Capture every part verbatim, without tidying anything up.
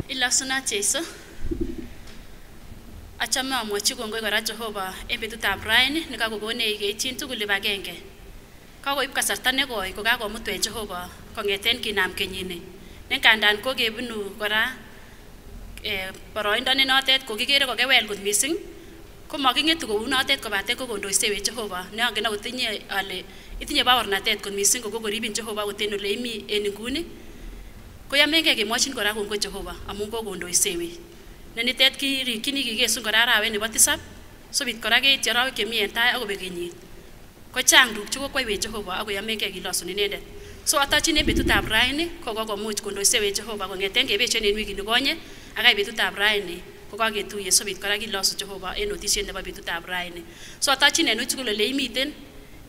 Ilosuna Jeiso. Achame amochu kongoi kora Jehova, embetut ab raini, ni kakokonei keitin tukul ibagenge. Kakoib kasarta ne koi, ko kakomutu e Jehova, kongeten kinam kenyini. Nengkandan ko kebunu kora, eh, boroindo ne notet, ko kikere ko kewel kot mising, ko mokingetu ko unotet ko bate ko kondoiseu e Jehova, ne angina ko tinye ale, itinye baor natet kot mising, ko ko koribin Jehova, ko teno leimi e ningkuni. Ko yamenge kemochin kora kongoi Jehova, amu ko kondoiseu. Neni tet ki ri kini ki kesun kora rawe ni batisap, sobit kora ke tiarawe kemi entae ako bekenyit. Ko chang duk chuko koi we Jehova, ako yamenge ki losu ni nendet. So atachin embetut ab raini, ko ko komuch kondoiseu e Jehova, kongeten ke beche ne nui kini konye, aka embetut ab raini, ko ko ke tuye sobit kora ki losu Jehova, e notisie ne ba embetut ab raini. So atachin e nui chuko lele imiten,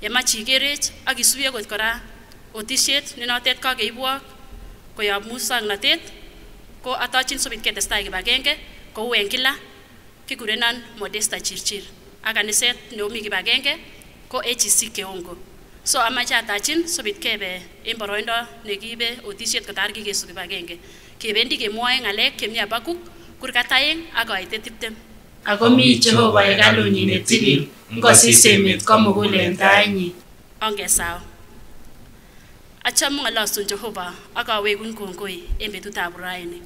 e machi kerech, aki suye kot kora, otiset, ne notet ko ke ibuak, Koyap muswoknotet, ko atachin sobit ketestai kibagenge, ko uen kila, kikurenan Modesta Chirchir. A kaniset ne omi kibagenge, ko A G C Keongo. So amacha atachin sobit kebe, en boroindo ne kibe, otisiet ko tar kikesu kibagenge. Kibendi ke moe ngalek, kemia bakuk, kurkataeng, a kaite tiptem. Ako mi Jehova ekaluni ne tilil, ngko sisemit ko mukul en tainyi. Ongesau. Achamu ngalosun Jehova, a kawekun kongoi, en betutab uraine.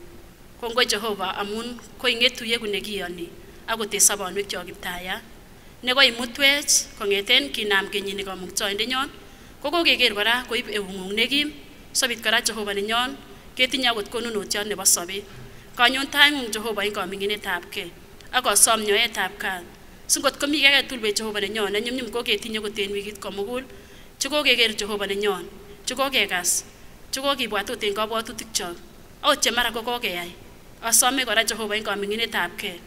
Kongoi Jehova, amun, ko ingetu iekun ne kioni, a kote sabanuek tio kibtaia. Ne ko imutuech, ko ngeten kinam kenyi ne ko muktoin de nyon. Ko ko keker kora, ko ib eungung ne kim, sobit kora Jehova ne nyon, ketin ia kot konun otian ne basabi. Ko nyon taingung Jehova in ko minginetab ke. A ko som nyo etab ka. Sungkot ko mi keke tulbe Jehova ne nyon, a nyum nyum ko ketin ia koten wikit ko mukul. Ti ko keker Jehova ne nyon, ti ko kekas, ti ko kibuat oten ko buat utik tio. Otia mara ko ko keai. A som e kora Jehova in ko minginetab ke.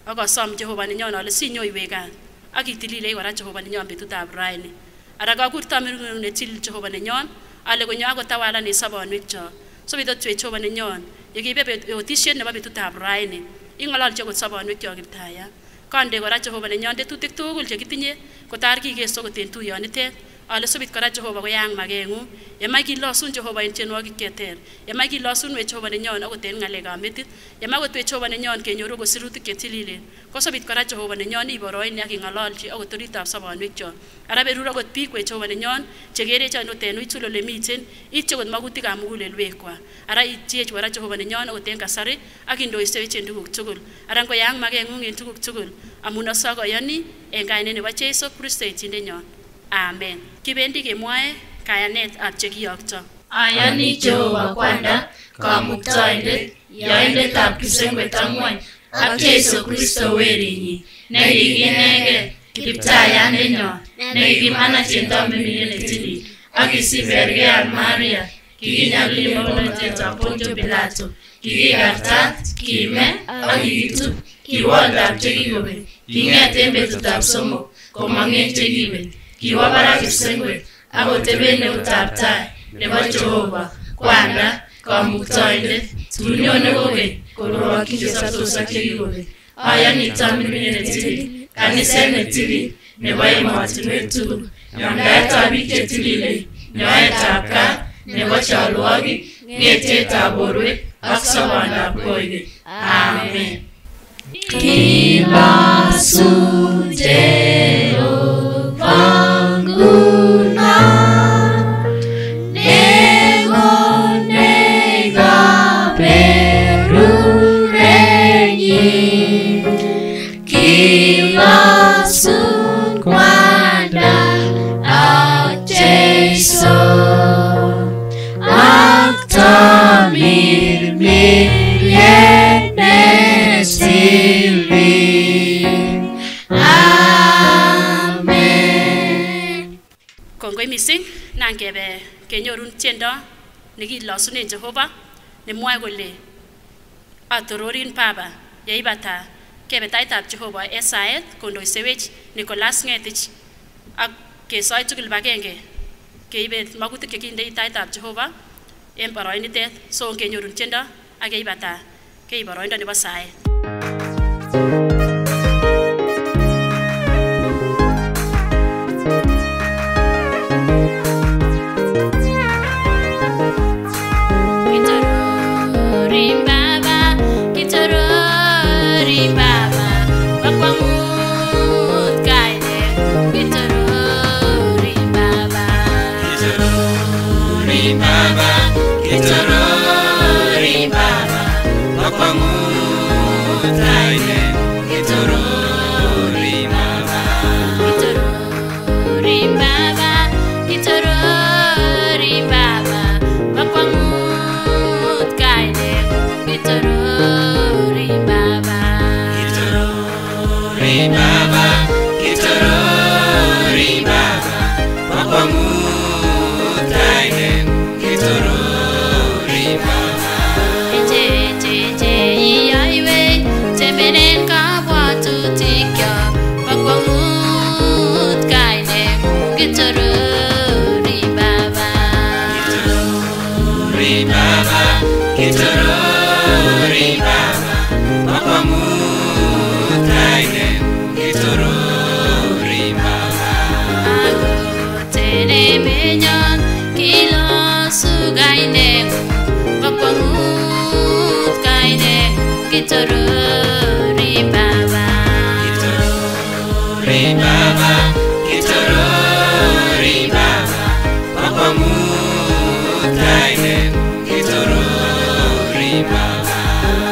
A ko som Jehova ne nyon, a le sinyo iweka. A kitilile kora Jehova ne nyon betutab uraine. Ara ko kurta mirungu ne tilil Jehova ne nyon, a le ko nyo a ko tawala ne sabanuek tio. Sobit otue Jehova ne nyon, e kibe be otisien ne ba betutab uraine. Ingalal tio ko sabanuek tio kibtaia. Kande kora Jehova ne nyon de tutik tukul te kitinye, ko tar kikeso ko tentu ionitet. A le sobit kora Jehova ko yang magengu. E mai kilosun Jehova in tenua kiketer. E mai kilosun we Jehova ne nyon a ko ten ngalek a metit. E mai ko tue Jehova ne nyon ke nyoru ko sirutik ke tilile. Ko sobit kora Jehova ne nyon i boroin ne a kingalal ti a ko toritab sabanuek tio. Ara berura ko tpik we Jehova ne nyon, ti kere tio no tenu i tulo le miten, i tio ko tmakutik a mukul e luekua. Ara i tio kora Jehova ne nyon a ko ten kasari, a kindo i sewe tien dukuk tukul. Ara ngko yang magengu ngen dukuk tukul. Amu na sa ko ioni, en kainen ne ba Jesu Kristo i tinde nyon. Amen. Kibendi ke moe, kayanet ab teki okto. Ayani Jehova kwanda, kamuktainde, yainde tab kisengwe tamuai, ak Jesu Kristo werinyi, na ikikinege, kibtaia ne nyon, na ikimana tien tambe mingine tili, aki siberge a Maria, kikinyagli mono teta Pontio Pilato, kikikartat, kime, aki kitub, kiwal tab teki kobe, kinge tembe tu tab somo, ko mange teki be, kiwa bara kisengwe, a ko tebe ne utab tai, ne ba Jehova, kwanda, kamuktainde, tunio ne kobe, ko roa kike sa tosa teki kobe. Ayani tambe mingine tili, kanise ne tili, ne ba imo atinwe tu, ne onda eta bike tilile, ne ba eta ka, ne ba chaluagi, nge teta borwe, ak sabanda koige. Amen. Kilasu Jehova nguna, nego nega peru renyi. Kilasu kwanda a Jesu. Ak tamirmir yene silbi. Amen. Kongoi mising, nang kebe, kenyorun tienda, niki losunen Jehova, ne muai gole. A tororin Baba, e ibata, kebe taitab Jehova, e saet, kondo isewech, Nicholas Ngetich, a ke soi tukil bakenge, ke ibe makutik ke kinde taitab Jehova, en paroinitet, so ke nyorun tienda, a ke ibata, ke ibaroinda ne basae. Kitororin Baba, kitororin Baba, bakuangud kaide. Kitororin Baba, kitororin Baba, kitororin Baba, bakuangud kaide. Ri baba, ghi toró, ri baba, va qua mut ca i nemu, ghi toró, ri baba. Ago tene me nhan, ghi losu ca i nemu, va qua mut ca i nemu, ghi toró, ri baba. Ghi toró, ri baba, ghi toró, ri baba, va qua mut ca i nemu, ghi toró, ri baba.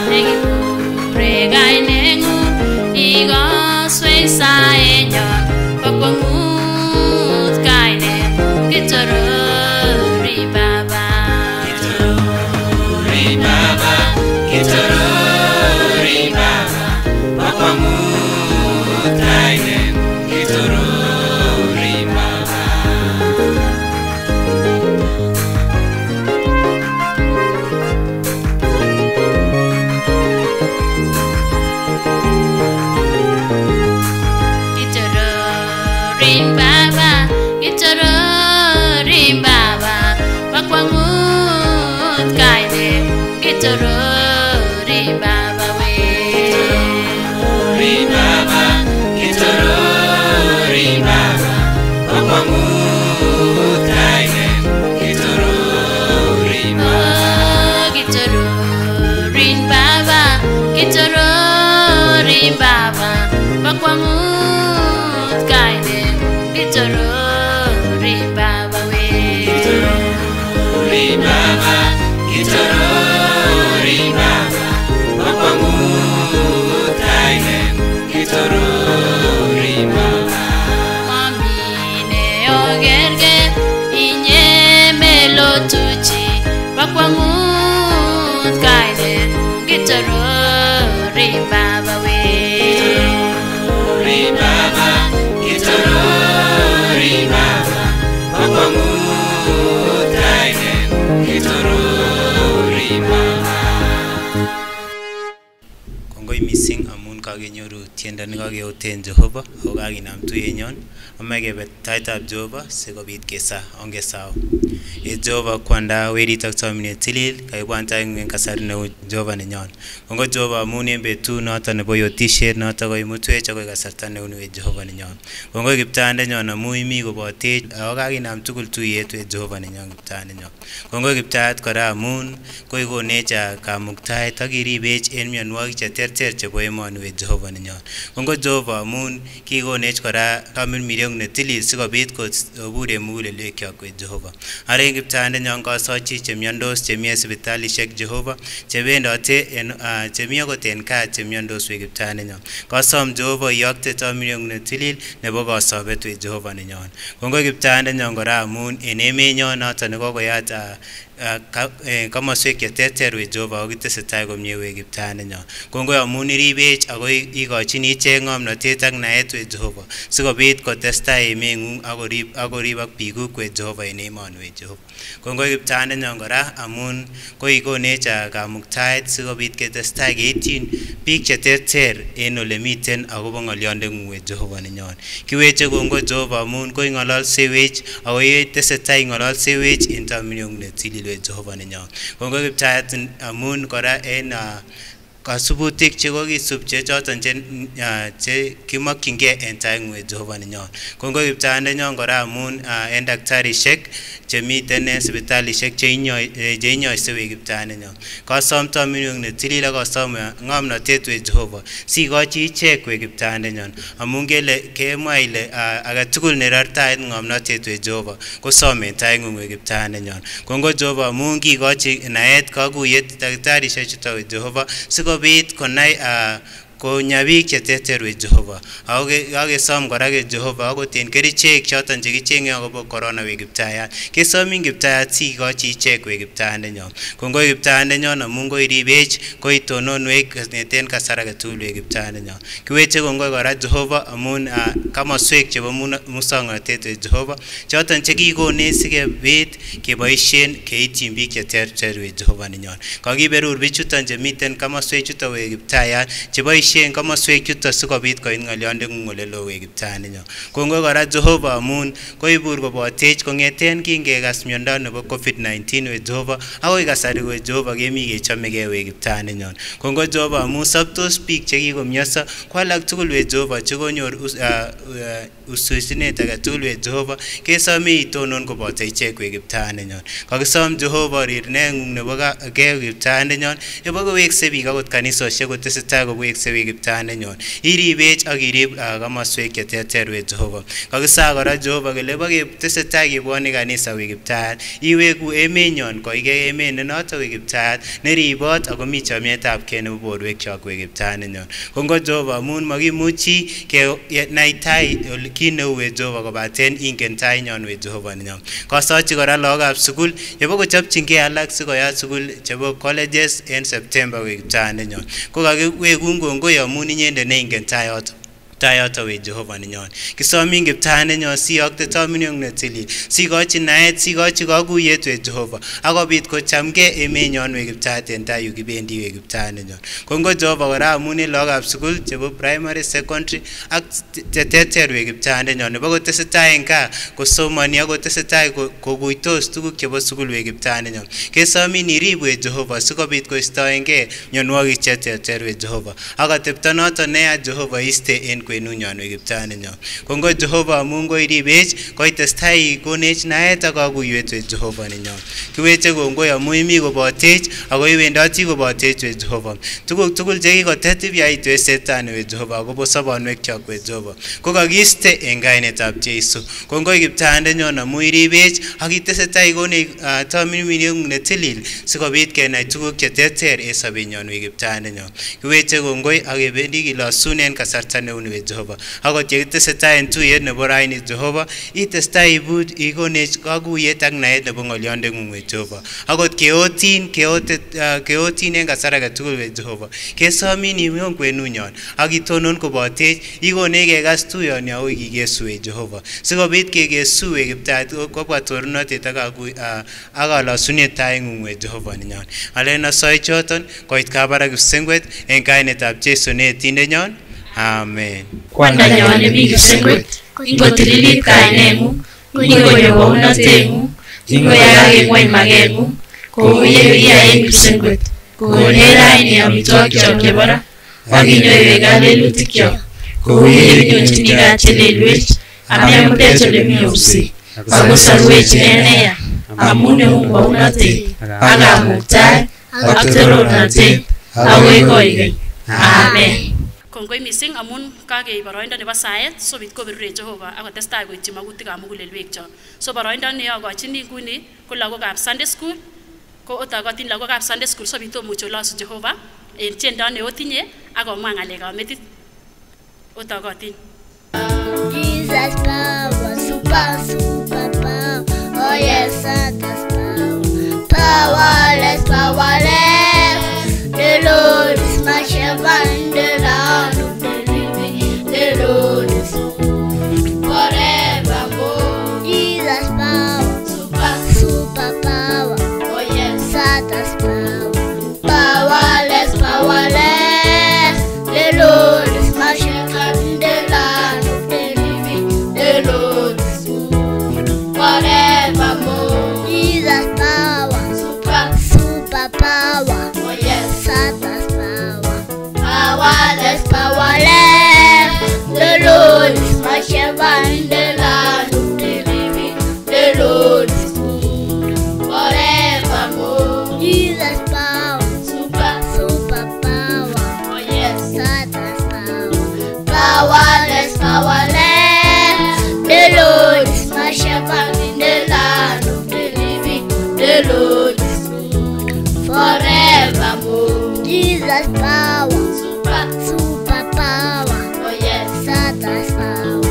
Nenghi pure ca i nemu, i gosue sa e nhan, va qua mut ca i nemu, ghi toró, ri baba. Ghi toró, ri baba, ghi toró, ri baba, va qua mut ca i nemu, ghi toró, ri baba. Ghi toró, ri baba, ghi toró, ri baba, va qua mut ca i nemu, ghi toró, ri baba, uè. Ri baba, ghi toró, ri baba, va qua mut ca i nemu, ghi toró, ri baba. Oh, ghi toró, ri baba, ghi toró, ri baba, va qua mut ca i nemu, ghi toró, ri baba, uè. Ghi toró, ri baba, ghi toró, ri baba, va qua mut ca i nemu, ghi toró, ri baba. Mamine o gherghe, i nhe me lo tuci, va qua mut ca i nemu, ghi toró, ri baba, uè. Ri baba, ghi toró, ri baba, va qua mut ca i nemu, ghi toró, ri baba. Congoi mising amun ca ghe nioru tienda ni ca ghe oten Jeova, au ca ghe nam tu e nhan, au ma ghe bet taita Jeova, se gobit ghe sa, onge sao. E Jeova, quando a weri tak tau mine tilil, ca i buan tai ngen casar ne u Jeova ne nhan. Congoi Jeova amun e bet tu nota ne boi o tisher, nota goi mutuecia goi casar ta ne unu e Jeova ne nhan. Congoi gibtande nhan amu i mi go bote, au ca ghe nam tu cultu e tu e Jeova ne nhan gibtande nhan. Congoi gibtaet cora amun, coi go necia ca mugtaet, a giri bec en mian wag cia tercer ce boe manu e Jeova ne nhan. Congoi Jeova amun, qui go nec cora ca mil milion ne tilil, si go bit co bure mule le ciaco e Jeova. Are gibtande nhan ca soci ce mian dos, ce mia sibitali sec Jeova, ce ben dote en, ce mia go ten ca, ce mian dos we gibtande nhan. Ca som Jeova, iacte ta milion ne tilil, ne bo ca sobe tu e Jeova ne nhan. Congoi gibtande nhan cora amun, e ne me nhan, nota ne go go iata, A, ca, e, ca ma suecia tercer we Jeova, o ghi te setai go mie we gibtande nhan. Congoi amun i ri bec, a go i, i go cini ce ngom na te tag na et we Jeova. Si go bit co testai e me ngun, a go ri, a go ri bak pigu we Jeova e ne man we Jeova. Congoi gibtande nhan cora amun, coi go necia ca mugtaet, si go bit che testai ghe itin, pic ce tercer, e no le miten, a go bong a liande ngun we Jeova ne nhan. Qui we ce congoi Jeova amun, coi ngalal se wec, A go i te setai ngalal se wec, en ta milion ne tilil we Jeova ne nhan. Congoi gibtaet amun cora en, a, ca subutic ce go ghi sub ce ciotan ce, a, ce qui ma quinche en ta ngun we Jeova ne nhan. Congoi gibtande nhan cora amun, a, en dactari sec, ce mi tene sibitali sec, ce i nho, e, ce i nho se we gibtande nhan. Ca som ta milion ne tilil a ca som, a, ngom na te tu e Jeova. Si go ci cec we gibtande nhan. Amun ghe le, che mai le, a, a ga tucul ne rartaet ngom na te tu e Jeova. Co som en ta ngun we gibtande nhan. Congoi Jeova amun ghi go ci na et ca gu iet dactari sec ta we Jeova. Si go bit co nai, a, co nhabic ce tercer we Jeova. A go ghe, a go ghe som cora ghe Jeova, a go ten che ri cec, ciotan ce ghi ceng a go bo corona we gibtaet. Che som in gibtaet si go ci cec we gibtande nhan. Congoi gibtande nhan, amun go i ri bec, coi tono nue, ne ten casara ghe tu we gibtande nhan. Qui we ce congoi cora Jeova amun, a, ca ma suec ce bo mu song na te tu e Jeova. Ciotan ce ghi go ne si ghe bit, che ba iscien, che i timbi che tercer we Jeova ne nhan. Ca ghi berur biciutan ce mi ten ca ma sueciuta we gibtaet, ce ba iscien en komosuek chuto si kobit koit ng'olyondeng'ung ole loo, we Kiptaiyandennyon. Kongoi kora Jehovah amun koibur kobotech kong'eten kingekas miondo nebo covid nineteen, we Jehovah, akoi kasari, we Jehovah, kemi kechomeke, we Kiptaiyandennyon. Kongoi Jehovah amun soptos bik che kikomioso, ko alak tugul, we Jehovah, che konyor us-, ah, ah, ususinet age tugul, we Jehovah, kesomi itonon kobotech ichek, we Kiptaiyandennyon. Kakisom Jehovah ririneng'ung nebo ka-, ke, we Kiptaiyandennyon, ebo kewekse bik akot kanisosiek kotesetai kowekse, we Kiptaiyandennyon. Iribech ak irib, ah, komosuek cheterter, we Jehovah. Kakisa kora Jehovah kele ebo ketesetai kebwoni kanisa, we Kiptaiyandennyon, iweku emennyon koike emen nenoto, we Kiptaiyandennyon, ne ribot ak komi chomietab ke nebo borwekiok, we Kiptaiyandennyon. Kongoi Jehovah amun mokimuchi ke-, ye-, nai tai ol-, kineu, we Jehovah, kobaten ingen tainnyon, we Jehovah nennyon. Kosochi kora lagokab sukul, ebo kochopchin ke alak si koya sukul chebo colleges en September, we Kiptaiyandennyon. Ko kakiwekun kongoi amun inyen de ne ingen taioto. Taioto, we Jehovah nennyon. Kisomi Kiptaiyandennyon, si okte tamineng'ung ne tilil. Si kochi naet, si kochi kakuiyet, we Jehovah. Ak kobit kochamke emennyon, we Kiptaiyandennyon, en taiuk kibendi, we Kiptaiyandennyon. Kongoi Jehovah kora amun lagokab sukul chebo primary, secondary, ak te-, te-, tertiary, we Kiptaiyandennyon. Ebo kotesetai ngka kosomani ak kotesetai ko-, kokuitos tuguk chebo sukul, we Kiptaiyandennyon. Kesomi irib, we Jehovah, si kobit koistoenge mionwokik cheterter, we Jehovah. Ak atepto noto ne a Jehovah iste en kwenunyon, we Kiptaiyandennyon. Kongoi Jehovah amun ko iribech, koitestai ikonech naet ak kakuiyet, we Jehovah nennyon. Kiweche kongoi amu imi kobotech, ak iwendoti kobotech, we Jehovah. Tuguk tugul che kikotetib ia ito e Setan, we Jehovah, ak kobo sobonwekiok, we Jehovah. Ko kakiste en kainetab Jesu. Kongoi Kiptaiyandennyon amu iribech, ak itesetai ikone, ah, tamineng'ung ne tilil, si kobit ke nai tuguk cheterter e sabennyon, we Kiptaiyandennyon. Kiweche kongoi ak ibendi kilosun en kasarta ne un, we Jehovah. Akot ke itesetai en tuiyet nebo raini, Jehovah, itesetai ibut ikonech kakuiyet ak naet nebo ng'olyondeng'ung, we Jehovah. Akot ke otin, ke otet-, ah, ke otin en kasar age tugul, we Jehovah. Kesomi imi en kwenunyon. Ak itonon kobotech, ikone kekas tuiyo ni aui kikesu, we Jehovah. Si kobit ke kesu, we Kiptaiyandennyon, kobwa torunot eta kaku-, ah, Ak alosun e taing'ung, we Jehovah nennyon. Alen na soi choton, koit kabara kipsengwet, en kainetab Jesu ne tindenyon. Amen. Kuanda nyo alemi kipsengwet, ingotililit kaineng'u, ingoyo waunateng'u, ingoyaki ngwai mageng'u, ko uye uye aeng kipsengwet, ko nera ini amituakiok kebara, aki nyo iwe galelutikio, ko uye inyo tiniga teleluet, ami amudeto lemi obse. Ago saruet nene ia, amu ne ungua unate, aga muktai, aktoro nate, awe koige. Amen. Kongoi mising amun kake boroindo nebo saet, sobit ko berure Jehovah, ako testai ko ichi maguti ka mugulel wek cho. So boroindo ne ako chini kuni, ko lagokab Sunday school, ko otagotin lagokab Sunday school, sobit to mucho los Jehovah, en chendo ne otinye, ako mangaleka metit. Otagotin. Jesus power, super, super power. Oh yes, Santa's power. Powerless, powerless. The Lord is my shepherd, the Lord of the living. The Lord is forevermore. Jesus power, super, super power. Oh yes, Santa's power. Powerless, powerless. The Lord is my shepherd, the Lord of the living. The Lord is good forevermore. Jesus power, super, super power. Oh yes, Santa's power. Powerless, powerless. The Lord is my shepherd, the Lord of the living. The Lord is good forevermore. Jesus power, super, super power. Oh yes, Santa's power. Powerless, powerless. The Lord is my shepherd, the Lord of the living. The Lord is good forevermore. Jesus power, super, super power. Oh yes, Santa's power.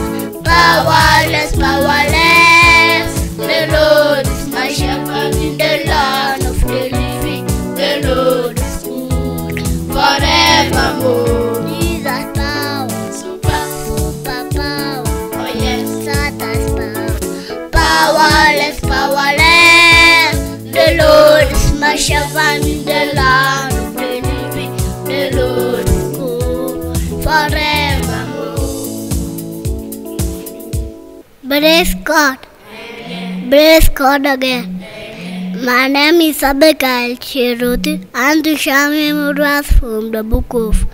Powerless, powerless. The Lord is my shepherd, the Lord of the living. The Lord is good forevermore. Jesus power, super, super power. Oh yes, Santa's power. Powerless, powerless. The Lord is my shepherd, the Lord of the living. The Lord is good Praise God. Praise God again. My name is Abigail Cheruti, and to share memory verse from the book of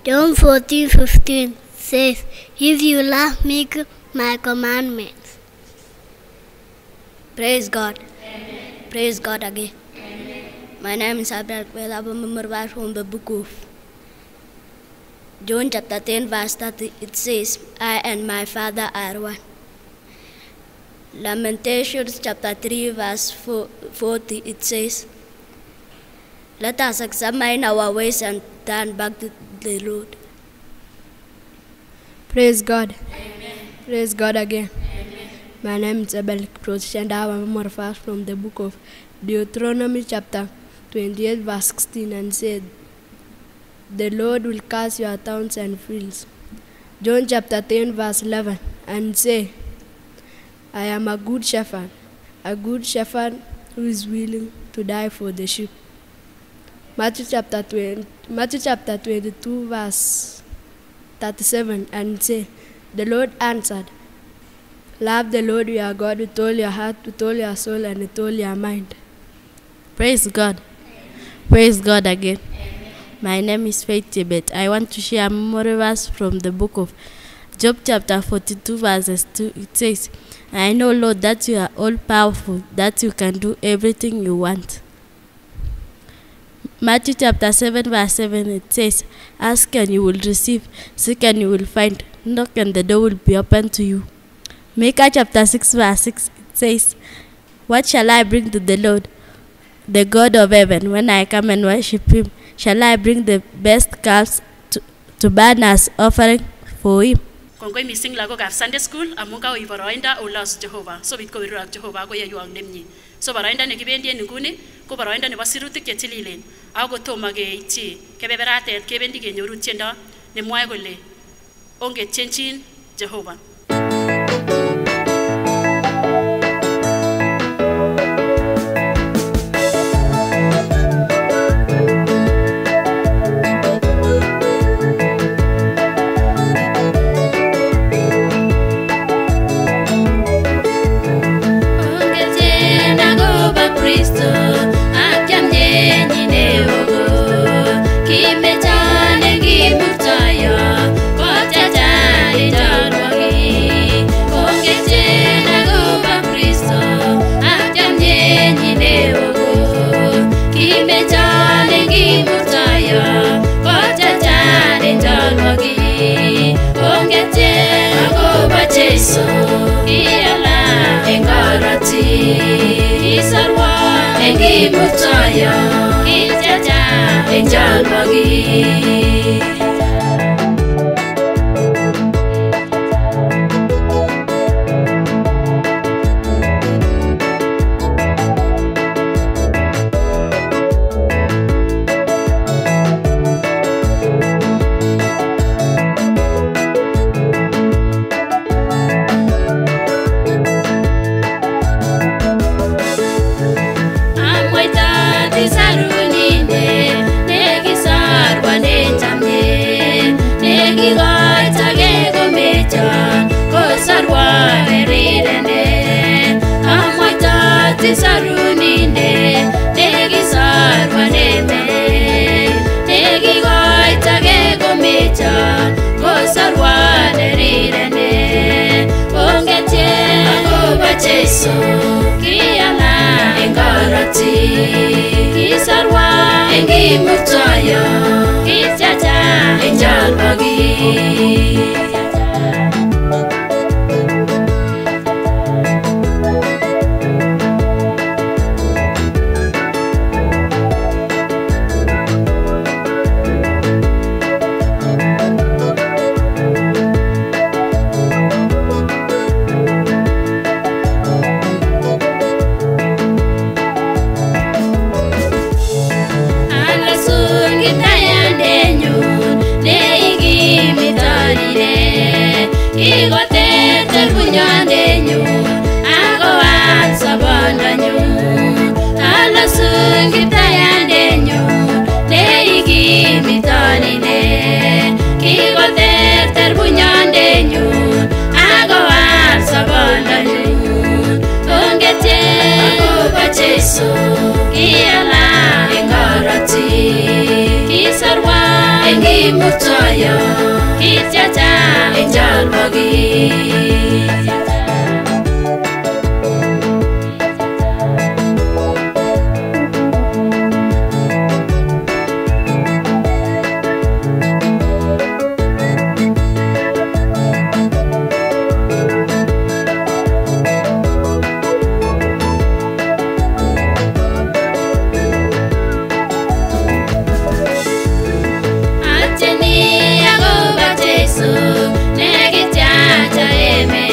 John fourteen fifteen says, "If you love me, keep my commandments." Praise God. Praise God again. My name is Abel Kwela, memory verse from the book of John chapter ten verse thirty, it says, "I and my Father are one." Lamentations chapter three verse four, forty, it says, "Let us examine our ways and turn back to the Lord." Praise God. Praise God again. My name is Abel Kiprotich, and I have a memory verse from the book of Deuteronomy chapter twenty-eight verse sixteen and said, "The Lord will curse your towns and fields." John chapter ten verse eleven and say, "I am a good shepherd, a good shepherd who is willing to die for the sheep." Matthew chapter twenty, Matthew chapter twenty-two verse thirty-seven and say, "The Lord answered, love the Lord your God with all your heart, with all your soul, and with all your mind." Praise God. Praise God again. My name is Faith Tibet. I want to share a memory verse from the book of Job chapter forty-two verses two. It says, "I know, Lord, that you are all powerful, that you can do everything you want." Matthew chapter seven verse seven, it says, "Ask and you will receive, seek and you will find, knock and the door will be open to you." Micah chapter six verse six, it says, "What shall I bring to the Lord, the God of heaven, when I come and worship him? Shall I bring the best calves to, to burn as offering for him?" Kongoi mising lagokab Sunday School, amu kaui boroinda oulaus Jehovah, so bit ko irurak Jehovah, ko ia yuang nemnyi. So boroinda ne kibendi en nguni, ko boroinda ne basirutik ke tililen. Au ko toma ke iti, ke beberatet, ke bendi ke nyoru tienda, ne muai ko le. Onge tientin Jehovah. Onge tienda ko ba Kristo, akiam nyinyi ne ogo, ki mechane ki murtaia, ko tiatian e ntaruaki. Onge tienda ko ba Kristo, akiam nyinyi ne ogo, ki mechane ki murtaia, ko tiatian e ntaruaki. Onge tienda ko ba Jesu, ki ala e ngarati, ki sarua e ki murtaia, ki tiatian e ntaruaki. Amoita ti saruninde, ne ki sarua ne ntamne, ne ki goita ke ko mecha, ko sarua ne rirene. Amoita ti saruninde, ne ki sarua ne ntamne, ne ki goita ke ko mecha, ko sarua ne rirene. Onge tienda ko ba Jesu, ki ala e ngarati, ki sarua e ki murtaia, ki tiatian e ntaruaki. Ala sun ki taian denyun, ne i ki mitari Jesu, kiala en koroti, kisarua en kimutoyo, kitiata en jolbogi. Atieni agoba Jesu, ne kitiata eme,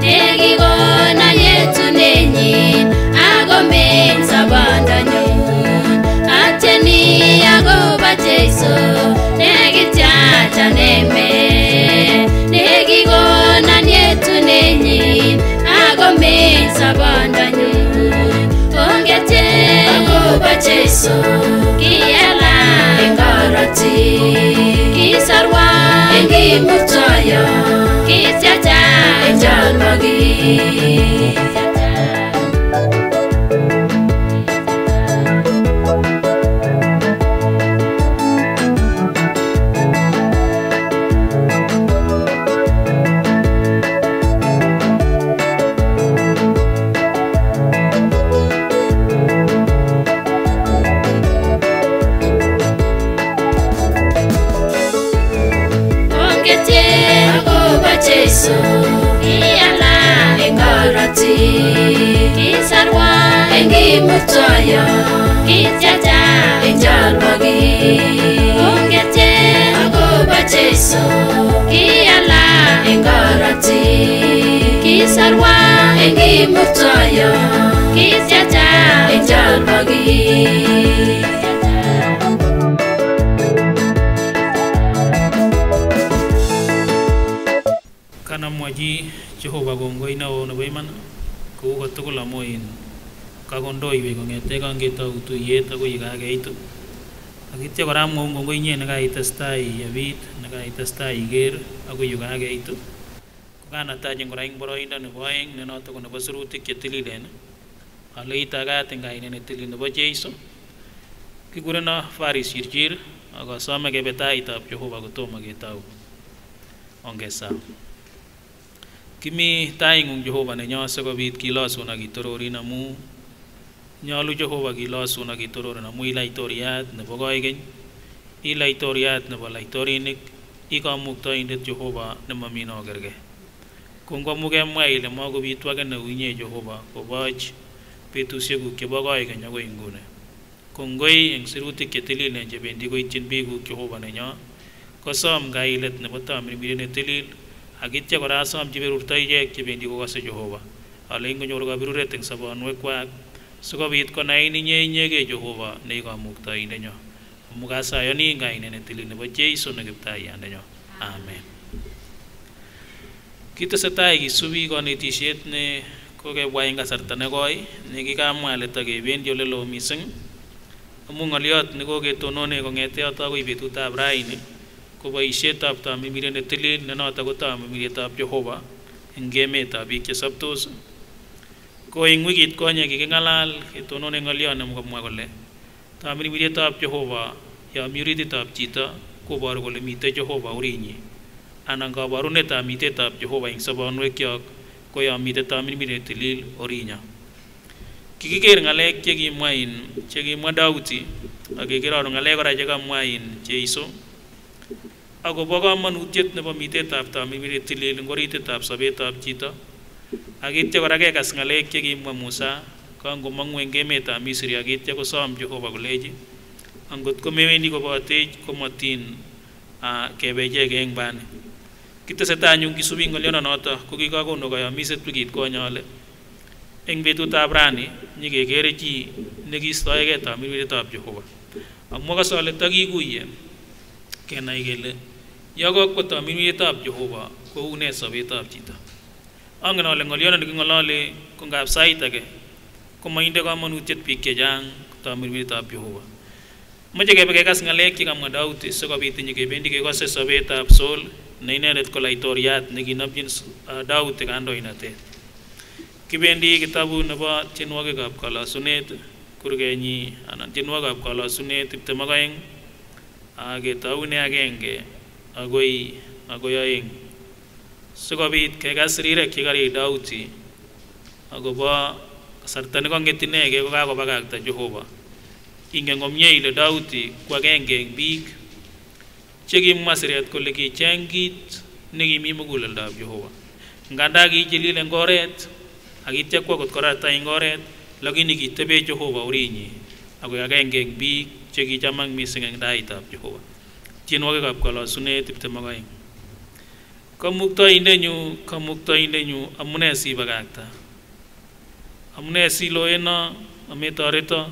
ne kikona ni etu nenyin, ago men sabandanyun. Atieni agoba Jesu, ne kitiata eme, ne kikona ni etu nenyin, ago men sabandanyun. Ongete agoba Jesu, kiala en koroti, kisarua en kimutoyo, kitiata en jolbogi. Ongete agoba Jesu, kiala en koroti, kisarua en kimutoyo, kitiata en jolbogi. Ongete agoba Jesu, kiala en koroti, kisarua en kimutoyo, kitiata en jolbogi. Kanamwaji Jehova kongoi na uau na baimana, ko uka tuku la moin kakondoi wei kongete kangeta utu ieta ko ika keitu. Akitia kora mo kongoi nye na kai tastai abit, na kai tastai ger, ako ika keitu. Ko kana tajen kora ing boro inda na boeng, na nota ko na basuruti kia tililen. Aleita ka tengai nene tilin na bo Jesu. Ki gure na fari sirjir, ako asome ke betai tap Jehova ko toma ke tau. Ongesa. Kimi taingung Jehova ne nyo seko bit ki losu na ki torori na mu. Nyo lu Jehova ki losu na ki torori na mu i laitoriat na bo goigen. I laitoriat na bo laitorinik. I ka mukta indet Jehova na mamino gerge. Kung ka muke mai le mo ko bit wake na unye Jehova, ko baj, petu segu ke bo goigen nyo ko ingune. Kongoi eng siruti ke tilil ne je bendi ko itjen bigu Jehova ne nyo. Ko som gailet ne bo tau mirmire ne tilil. Akitia kora som je berur tai je ke bendi ko kase Jehova. Ale ingo nyo ka berure teng sabon wek wak. Seko bit ko na ini nye nye ke Jehova ne ka mukta ine nyo. Mukasa yo ni ngai nene tilil ne bo Jesu ne keptai ande nyo. Amen. Kita setai ki subi ko ne tisiet ne ko ke buai nga sarta ne koi ne ki ka mua le ta ke bendi o le lo miseng. Amu nga liot ne ko ke tono ne ko ngete o ta ko ibetu ta brai ne ko ba isiet ta ta mirmire ne tilil ne no ta ko ta mirmire ta Jehova. Engeme ta bi ke sabtos. Ko ing wikit ko nye ki ke ngalal ke tono ne nga liot ne mu ka mua ko le. Ta mirmire tap Jehova, ya miriti tap jita, ko baru ko le mite Jehova orinyi. Anang ka baru ne ta mite tap Jehova ing sabaon wekiak, ko ya mite ta mirmire tilil orinya. Ki ki ker ngalek ke ki main, ke ki madauti, a ki ker aru ngalek ora ke ka main, Jesu. Ako baka manutiet ne ba mite tap ta mirmire tilil ngorite tap sabe tap jita. Akitia kora ke kas ngalek ke ki mamusa, ka anggo mangueng ke me ta Misiri akitia ko som Jehova ko leji. Anggot ko meweni ko ba tej ko matin, a ke beje ke eng bane. Kita setan yung ki subing ngaliona nota, ko ki ka ko no ka ya miset pigit ko nyale. Eng betu ta brani, ni ke kere ji, ne ki stoe ke ta mirmire tap Jehova. Amua ka sale ta ki kuye. Ke na ikele. Ia ko ko ta mirmire tap Jehova, ko une sabe tap jita. Ang na le ngoliona ni ngolale ko ngap sai ta ke. Ko mainde ko manutiet pike jang, ko ta mirmire tap Jehova. Maja ke beke kas ngalek ke ka madaute, so ka biti ni ke bendi ke ko se sabe tap sol, na ina let ko laitoriat, ne ki nabjin, ah, daute ka ando inate. Kibendi kitabu nebo Tienwogikab Kalosunet, kurgenyi anan Tienwogikab Kalosunet tiptem ak aeng, age taune agenge agoi, agoi aeng. Sikobit kekas rirek ye kari Dauti agobo kasarta ni kongei tinege ko kakobagakta Jehova. Ingeng omnyeile Dauti ko agenge eng biik. Che kimwasiret kole ki chang kit ni kimi muguleldab Jehova. Nganda ki chelile ngoret, aki tia ko kot korata ngoret, lakini ki tebe Jehova urinyi. Ago agenge eng biik, che ki chamang mising eng daitab Jehova. Tienwogikab Kalosunet tiptem ak aeng. Kamuktaindenyu, Kamuktaindenyu, amune si bagakta? Amune si loena, ame tareto,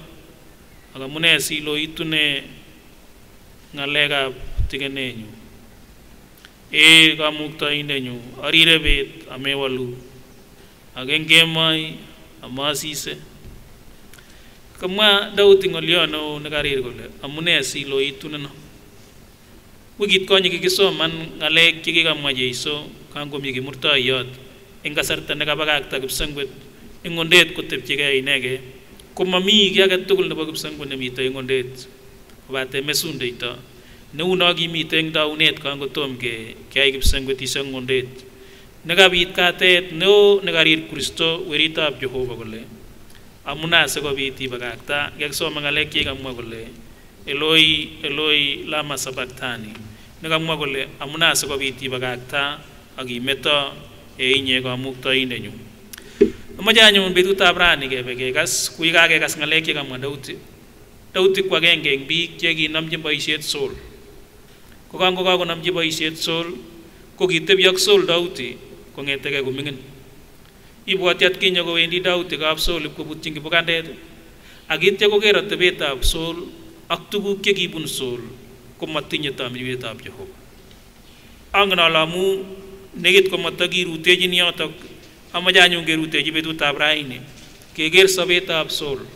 ak amune si loitune ngalekab tikenenyu? E Kamuktaindenyu, arirebet ame walu, ak engkemai amasise. Kamwa Dauti ngoliono ni karir kole, amune si loitune no? Wikit konye kikisoman ngalek ye kikamwa Jeiso, kanggo mi kimurta iot, eng kasarta ni kabagakta kibsengwet, eng ondet ko tebcheke inege, ko mami ki ake tukul nebo kibsengwet ni mite eng ondet. Obate mesunde ito, ne uno aki mite eng daunet kanggo tomke, ki ai kibsengwet iseng ondet. Ni kabit katet, ne o ni karir Kristo, weritab Jehova kole. Amuna sikobit ibagakta, ke kisoman ngalek ye kamwa kole. Eloi, Eloi, lama sabakthani? Ni kamwa kole, amuna sikobit ibagakta, aki meto, e inye Kamuktaindenyu. Amajanyu betut abrani ke beke kas, kui kake kas ngalek ye kamwa Dauti. Dauti ko agenge eng biik, che ki namji baisiet Saul. Ko kanggo kako namji baisiet Saul, ko ki tebiak Saul Dauti, ko ngeteke kumingin. Ibuati at kinyo ko wendi Dauti kab Saul, ko buting ki bukandet. Aki tia ko kera tebetab Saul, ak tuku ke kibun Saul, ko matinye tamirmiretab Jehova. Ang na lamu, negit ko matagi ruteji ni otok, amajanyu ke ruteji betut abraini, ke ker sabetab Saul,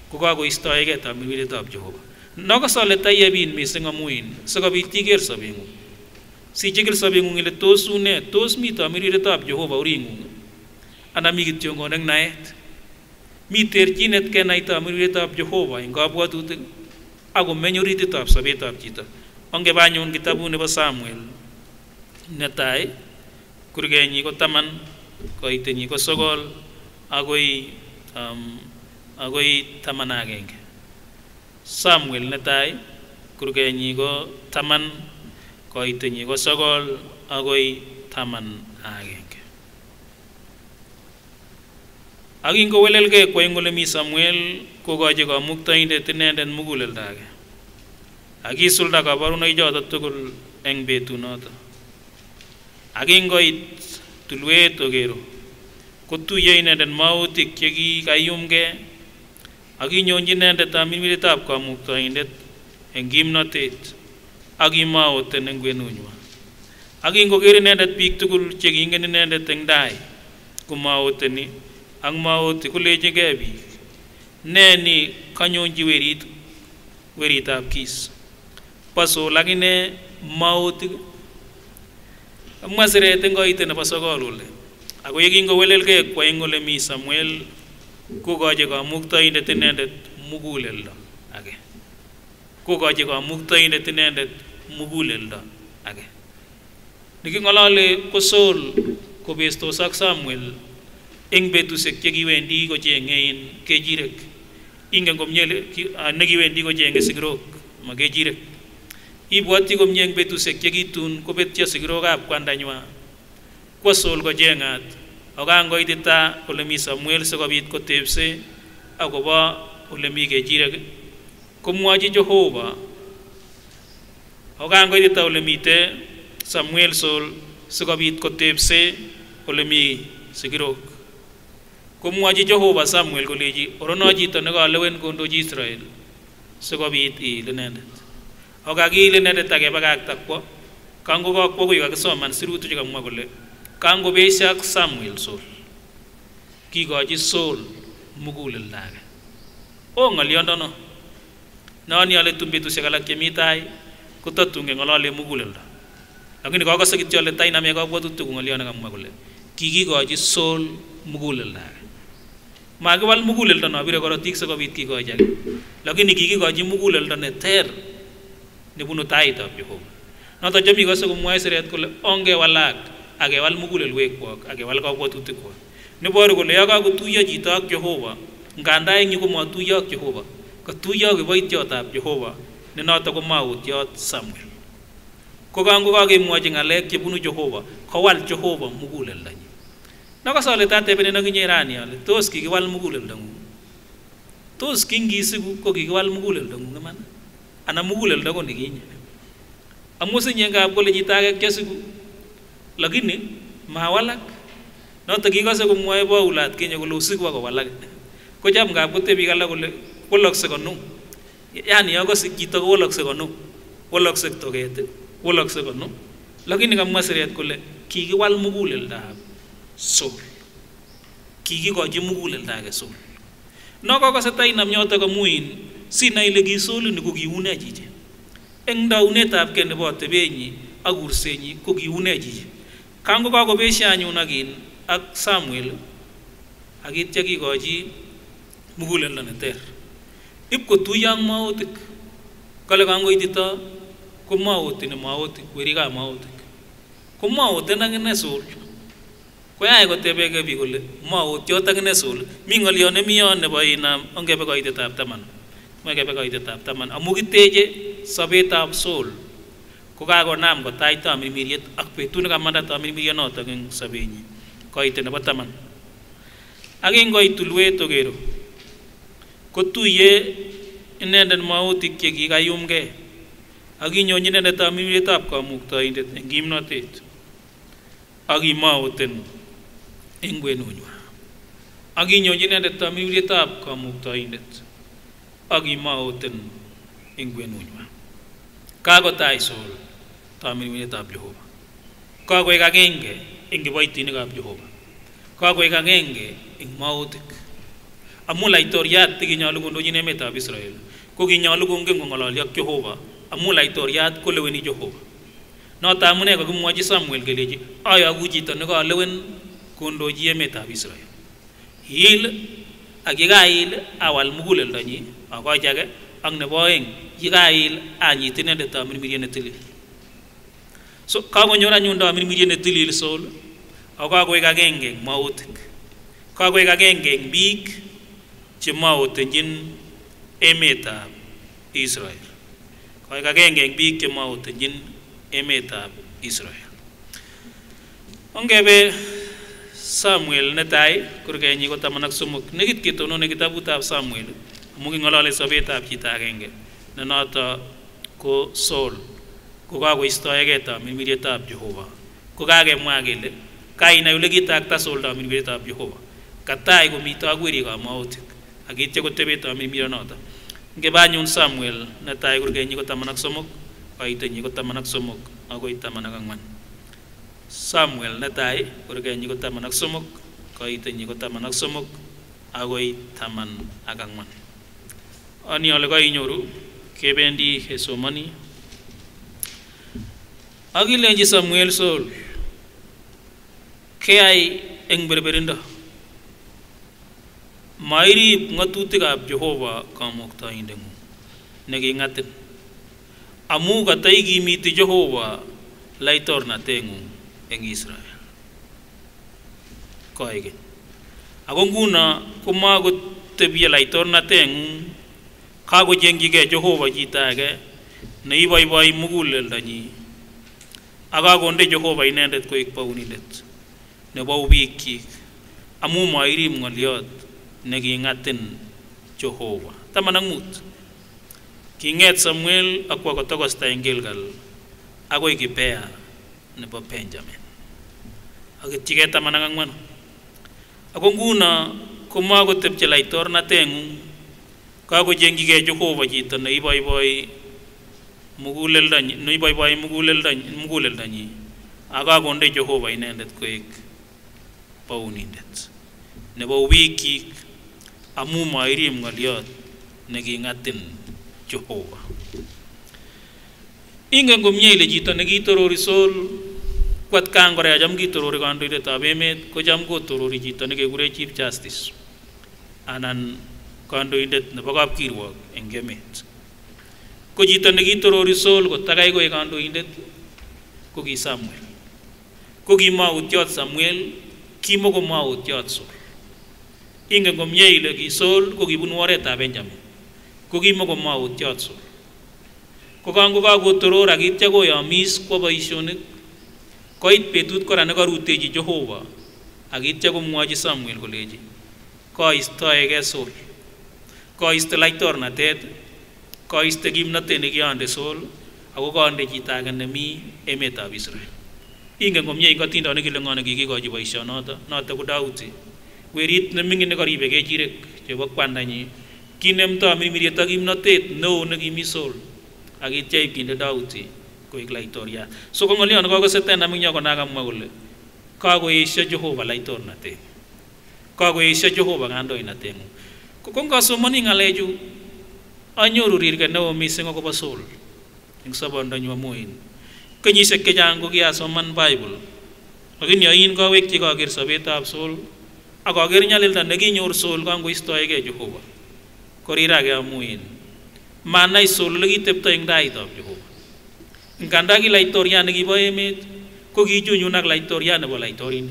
ko kako istaege tamirmiretab Jehova. Nokosole taia bin mising amuin, sikobit ti ker sabengu. Si che ker sabengu ngile tos une, tos mi tamirmiretab Jehova uringu. Ana mi ki tiongo neng naet. Mi terjinet ke nai tamirmiretab Jehova, eng kabuatute, ago menyo ritetab sabetab jita. Ongke banyun kitabu nebo Samuel. Netai, kurgenyi ko taman, koitenyi ko sogol, agoi, am, agoi taman agenge. Samuel netai, kurgenyi ko taman, koitenyi ko sogol, agoi taman agenge. Aki ingkowelel ke ko aeng ole mi Samuel, ko kaje Kamuktaindet inendet mugulelda ake. Aki sulda kabarun ai joto tukul eng betunoto. Aki ingkoit tuluet okero. Ko tuye inendet maotik ye ki kaium ke. Aki nyonji inendet tamirmiretab Kamuktaindet eng gimnatet. Aki maoten eng wenunyua. Aki ingkoker inendet bik tukul che ki ingen inendet eng dai. Ko maoteni, ang maoti ko leje ke bik. Neni kanyonji werit, weritab Kis. Ba Saul aki ne maoti. Maseret eng koite ne ba sogol ole. Ago aki ingkowelel ke ko aeng ole mi Samuel, ko kaje Kamuktaindet inendet mugulelda ake. Ko kaje Kamuktaindet inendet mugulelda ake. Ni kingolole ko Saul, ko bestosak Samuel, eng betusek che ki wendi ko che ngein kejirek. Ingeng ko mnyele, ki, a, ne ki wendi ko che nge sigirok, ma kejirek. Ibuati ko mnyeng betusek che ki tun, ko bet che sigirok ab kwandanyua. Ko Saul ko che ngat, oka ngkoitita ole mi Samuel sikobit ko tebse, ago ba ole mi kejirek. Ko muaji Jehova. Oka ngkoitita ole mite Samuel Saul, sikobit ko tebse, ole mi sigirok. Ko muaji Jehova Samuel ko leji, oronoji to ne ka lewen kondoji Israel. Sikobit i linendet. Oka ki linendet ake bagakta ko. Kanggo ka ko kui ka kisoman sirutu jika mua kole. Kanggo beisak Samuel Saul. Ki kaji Saul mugulelda ake. O ngalion dono. Na ni ale tumbe tu segala kemitai, ko tatunge ngalo ale mugulelda. Lakini ko ka sakit ale tai na me ka buat utu ko ngalion ka mua kole. Ki ki kaji Saul muguleldo. Ma kiwal muguleldo no bire korotik sikobit kikoichake. Lakini kikigochi muguleldo ne ter. Ni bunu taitab Jehoba. Nota chom iko siko mwaiseret kole onge walak, a kewal mugulelwek kwak, a kewal kabwatutik kwak. Ni boru kole ya kakutuya chito ak Jehoba. Nganda ingi ko mwatuya ak Jehoba. Katuya kiboit yotab Jehoba. Ni nota ko maut yot Samuel. Ko kango kake mwachi ngalek che bunu Jehoba. Kawal Jehoba muguleldo nyi. Na kasale tate bene na kinye rani ale. Tos kikiwal muguleldo ngu. Tos kingi siku ko kikiwal muguleldo ngu ngemana. Ana muguleldo ko ni kinye. Amusi nye ngap kole chitake kia siku. Lakini, ma walak. Nota kikose ko mwae bo ulat kinye kole usiku ako walak. Ko chap ngap ko tebi kala kole, ko lok siko nu. Yani, ako si chito ko lok siko nu. Ko lok sik toket. Ko lok siko nu. Lakini ka mwaiseret kole, kikiwal muguleldo. Saul. Kikikochi muguleldo ke Saul. Noko ko setai nam nyota ko muin, sinaile ki Saul ni ko kiune chiche. Eng daunetab ke ni bo tebenyi, agur senyi, ko kiune chiche. Kango kako besia nyuna kin, ak Samuel, ak itia kikochi muguleldo ne ter. Ip ko tuyang maotik. Kale kango itita, ko maoti ne maotik, weri ka maotik. Ko maoti nang ne Saul. Ko ya ko tebe ke bi kole, maot yotak ne Saul. Mi ngol yone mi yone bo inam, onge be ko itetab taman. Onge be ko itetab taman. Amu kiteje, sabetab Saul. Ko kako nam ko taita mirmiriet, ak petun ka manda ta mirmiriet no ta ngeng sabenyi. Ko ite ne bo taman. Ak ingo itulwe togero. Ko tuye, inenden maotik ke ki kayum ke. Ak inyo inenden ta mirmiriet ab ka mukta indet, engim no tet. Agi maoten ingwe nunywa. Agi nyonyi nende ta mirmiriet ab ka mukta indet. Agi maoten ingwe nunywa. Kako tai Saul ta mirmiriet ab Jehoba. Kako e kangenge ing baiti ni kab Jehoba. Kako e kangenge ing maotik. Amu laitor yat tiki nyalu kondo jine meta ab Israel. Ko ki nyalu kongeng kongolol yak Jehoba. Amu laitor yat ko leweni Jehoba. No ta mune ko ki mwaji Samuel ke leji, ai agu jita ne ko lewen kondo jie meta ab Israel. Hil, agi ka hil, awal mugulel danyi, ako jage, ang ne boeng, ji ka hil, anyi tine de ta mirmiriet ne tilil. So, kako nyora nyunda mirmiriet ne tilil Saul, ako ako e kangenge maotik. Kako e kangenge bik, Che maoten jin e meta ab Israel. Ko e kangenge bik che maoten jin e meta ab Israel. Onge be Samuel ne tai, kurke nyi ko tamanak sumuk. Negit kito no negit abu ta ab Samuel. Amu ki ngolole sobe ta ab jita kangenge. Ne nota ko Saul. Ko kako istoa ege ta mirmiriet ab Jehoba. Ko kake mwakele. Kai na ule kita ak ta Saul ta mirmiriet ab Jehoba. Katai ko mita agu iri ka maotik. Aki che ko tebe ta mirmiriet nota. Nge ba nyun Samuel ne tai kurke nyi ko tamanak sumuk. Ko ite nyi ko tamanak sumuk. Ako i tamanak angwan. Samuel ne tai kurke nyi ko tamanak sumuk. Ko ite nyi ko tamanak sumuk. Ako i taman akangman. Ani ale ka inyoru, ke bendi he somani. Aki lenji Samuel Saul. Ke ai eng berberinda. Mairi ngatutik ab Jehoba ka mukta indengu. Negi ngatin. Amu ka taigi miti Jehoba laitor na tengu eng Israel. Ko ege. Ako nguna ko mago tebia laitor na tengu, kako jengi ke Jehoba jita ke, ne ibai bai mugulel danyi. Ako ako nde Jehoba inendet ko ik paunindet. Ne bau bikik. Amu mairi mungaliot, negi ngatin Jehoba. Tamanak mut. Ki nget Samuel, ako ako tokos ta eng Gilgal. Ako iki pea. Ne bo Benjamin. Aki tike tamanak angwan. Ako nguna ko mago tebia laitor na tengu. Kako jengi ke Jehoba jita ne ibai bai mugulel danyi, ne ibai bai mugulel danyi, mugulel danyi. Ako ako nde Jehoba inendet ko ik paunindet. Ne bau bikik. Amu mairi mungaliot, negi ngatin Jehoba. Inge ngom nyele jita negi torori Saul, Ko at kangore a cham kitorori kandoindetab emet, ko cham kotorori chito ne kekure Chief Justice, anan kandoindet nebo kapkirwak eng emet. Ko chito ne kitorori Saul, ko takai ko e kandoindet, ko ki Samuel. Ko ki mautiot Samuel, ki mo ko mautiot Saul. Ingeng ko mieile ki Saul, ko ki bunu ware ta Benjamin. Ko ki mo ko mautiot Saul. Ko kanggo ka kotoror, aki tia ko e omis ko a baisionik. Ko ait petut ko rane ko ruteji Jehova. Aki tia ko muaji Samuel ko leji: Ko isto eke Saul. Ko isto laitor na tet. Ko isto ki mnate ne ki onde Saul, a ko onde chitake ne mi emetab Israel. Ingeng ko mie ingko tinda ne ki lengon aki ki ko aji baisionota, nota ko Dauti. Werit ne mingin ne karibe ke jirek, je bo kwanda ni. Ki nem ta mi miri ta ki mnate, no ne ki mi Saul. Aki tia i kinde Dauti, ko ik laitoria. So ko ngolion ko ko setena mingi ko naga magole. Ka ko isia Jehova laitor na te. Ka ko isia Jehova kandoi na temu. Ko kong ka so mani ngaleju. Anyo rurir ke no mi singo ko ba Saul. Eng sabon da nyua muin. Ke ni se ke jang ko ki a so man Bible. Aki ni ain ka wek ti ka kir sabetab Saul. A ka kir nyalil da ne ki nyor Saul ka ko isto eke Jehova. Ko rira ke a muin. Mana i Saul lagi tep ta eng daitab Jehova. Ngkanda ki laitorian ne ki ba emet, ko ki junyunak laitorian ne ba laitorin.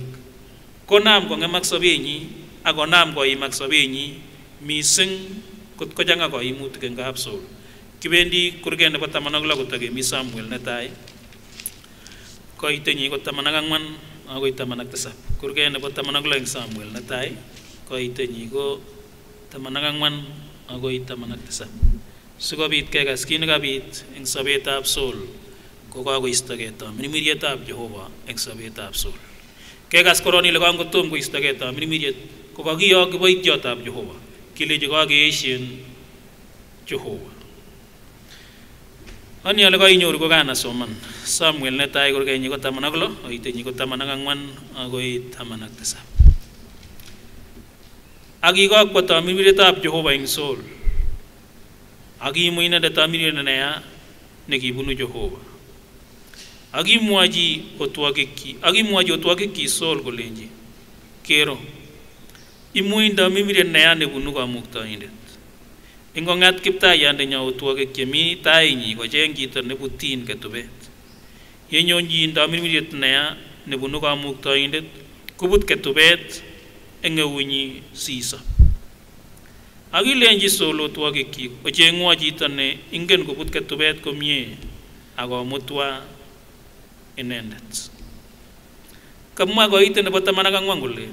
Ko nam ko nge mak sabenyi, a ko nam ko i mak sabenyi, mi seng, ko, ko janga ko i mut ke ngkap Saul. Ki bendi, kurke ne ba tamanagla ko ta ke mi Samuel ne tai. Ko ite ni ko tamanagangman, a ko i tamanagtesap. Kurke ne ba tamanagla eng Samuel ne tai. Ko ite ni ko tamanagangman, a ko i tamanagtesap. Sukabit ke gas kin kabit eng sabetab Saul. Ko ka ko isto ke ta mirmiriatab Jehova eng sabetab Saul. Ke gas koroni le kang ko tum ko isto ke ta mirmiriat. Ko ka ki o ki ba itiotab Jehova. Ki le Jehova ke esien Jehova. Ani ale ka inyor ko kana soman. Samuel ne tai ko ke ni ko tamanaglo, o ite ni ko tamanagangman, a ko i tamanagtesap. Aki ka ko ta mirmiriatab Jehova eng Saul. Aki muina de ta mirmiriat ne a ne ki bunu Jehova. Aki muaji o tuakiki, aki muaji o tuakiki Saul ko lenji. Kero. I muin da mirmiriat ne a ne bunu ka mukta indet. Eng ko ngat kipta i ande nya o tuakiki mi tai ni ko jeng kita ne butin ke tubet. Ye nyo nyi inda mirmiriat ne a, ne bunu ka mukta indet, kubut ke tubet, eng e unyi sisa. Aki lenji Saul o tuakiki, o jeng ua jita ne, ingen kubut ke tubet ko mie, a ko mutua inendet. Kamma ko ite ne ba tamanagangman ko le.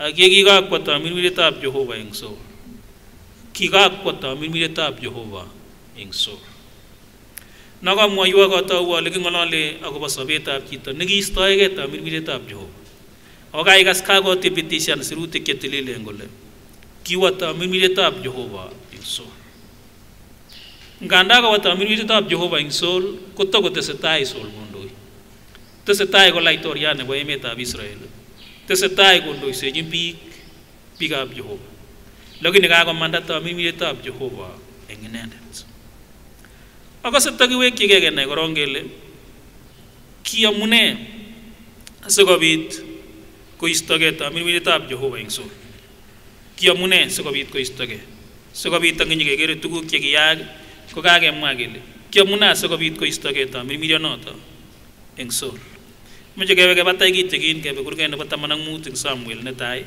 Aki ki ka ko ta mirmiriatab Jehova eng Saul. Ki ka ko ta mirmiriatab Jehova eng Saul. Na ka mua yua ka ta ua legi ngolole a ko ba sabetab kita. Ne ki isto eke ta mirmiriatab Jehova. O ka i gas ka ko te petisian siru te ke te lele eng ko le. Ki wa ta mirmiriatab Jehova eng Saul. Ngkanda ka wa ta mirmiriatab Jehova eng Saul, ko ta ko te setai Saul kondoi. Te setai ko laitorian ne ba emetab Israel. Te setai kondoi se jin pik. Big up Jehova. Lagi ne ka ko manda ta mirmiriatab Jehova eng inendet. A ko se ta ki wek ki ke ke ne ko rongele. Ki amune se ko bit ko isto ke ta mirmiriatab Jehova eng Saul. Ki amune se ko bit ko isto ke. Se ko bit ta ngi ni ke kere tuku ki ki yag ko ka ke magele. Ki amuna se ko bit ko isto ke ta mirmirianota eng Saul. Mo je ke be ke batai ki te kin ke be kurke ne ba tamanang mut eng Samuel ne tai.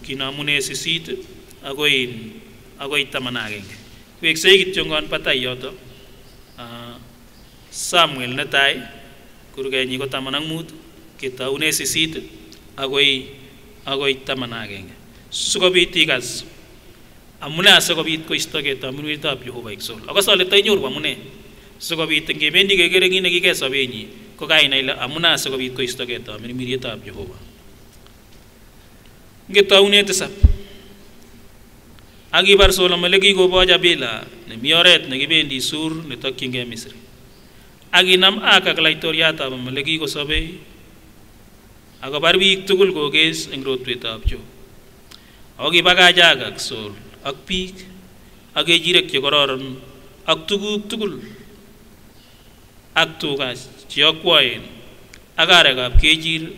Ki na amune sisit a ko in a ko i tamanang eng. Wek se i ki tiongon batai yoto. A Samuel ne tai. Kurke ni ko tamanang mut ki ta une sisit a ko i a ko i tamanang eng. Su ko bit i kas. Amuna se ko bit ko isto ke ta mirmiriatab Jehova eng Saul. A ko sa le ta inyor wa amune. Se ko bit eng ke bendi ke kere ngi ne ki ke sa beni. Ko ka i na ila amuna se ko bit ko isto ke ta mirmiriatab Jehova. Nge ta une te sap. Aki bar Saul a maleki ko ba ja bela ne mioret ne ki bendi sur ne ta ki nge Misri. Aki nam a ka ka laitoriatab a maleki ko sa bei. A ko bar bik tukul ko ges eng rotuetab jo. A ko ki ba ka ja ka ak Saul ak pik. A ke jirek jo kororon ak tukuk tukul. Ak tukas jo ak wain. ak arekab kechir,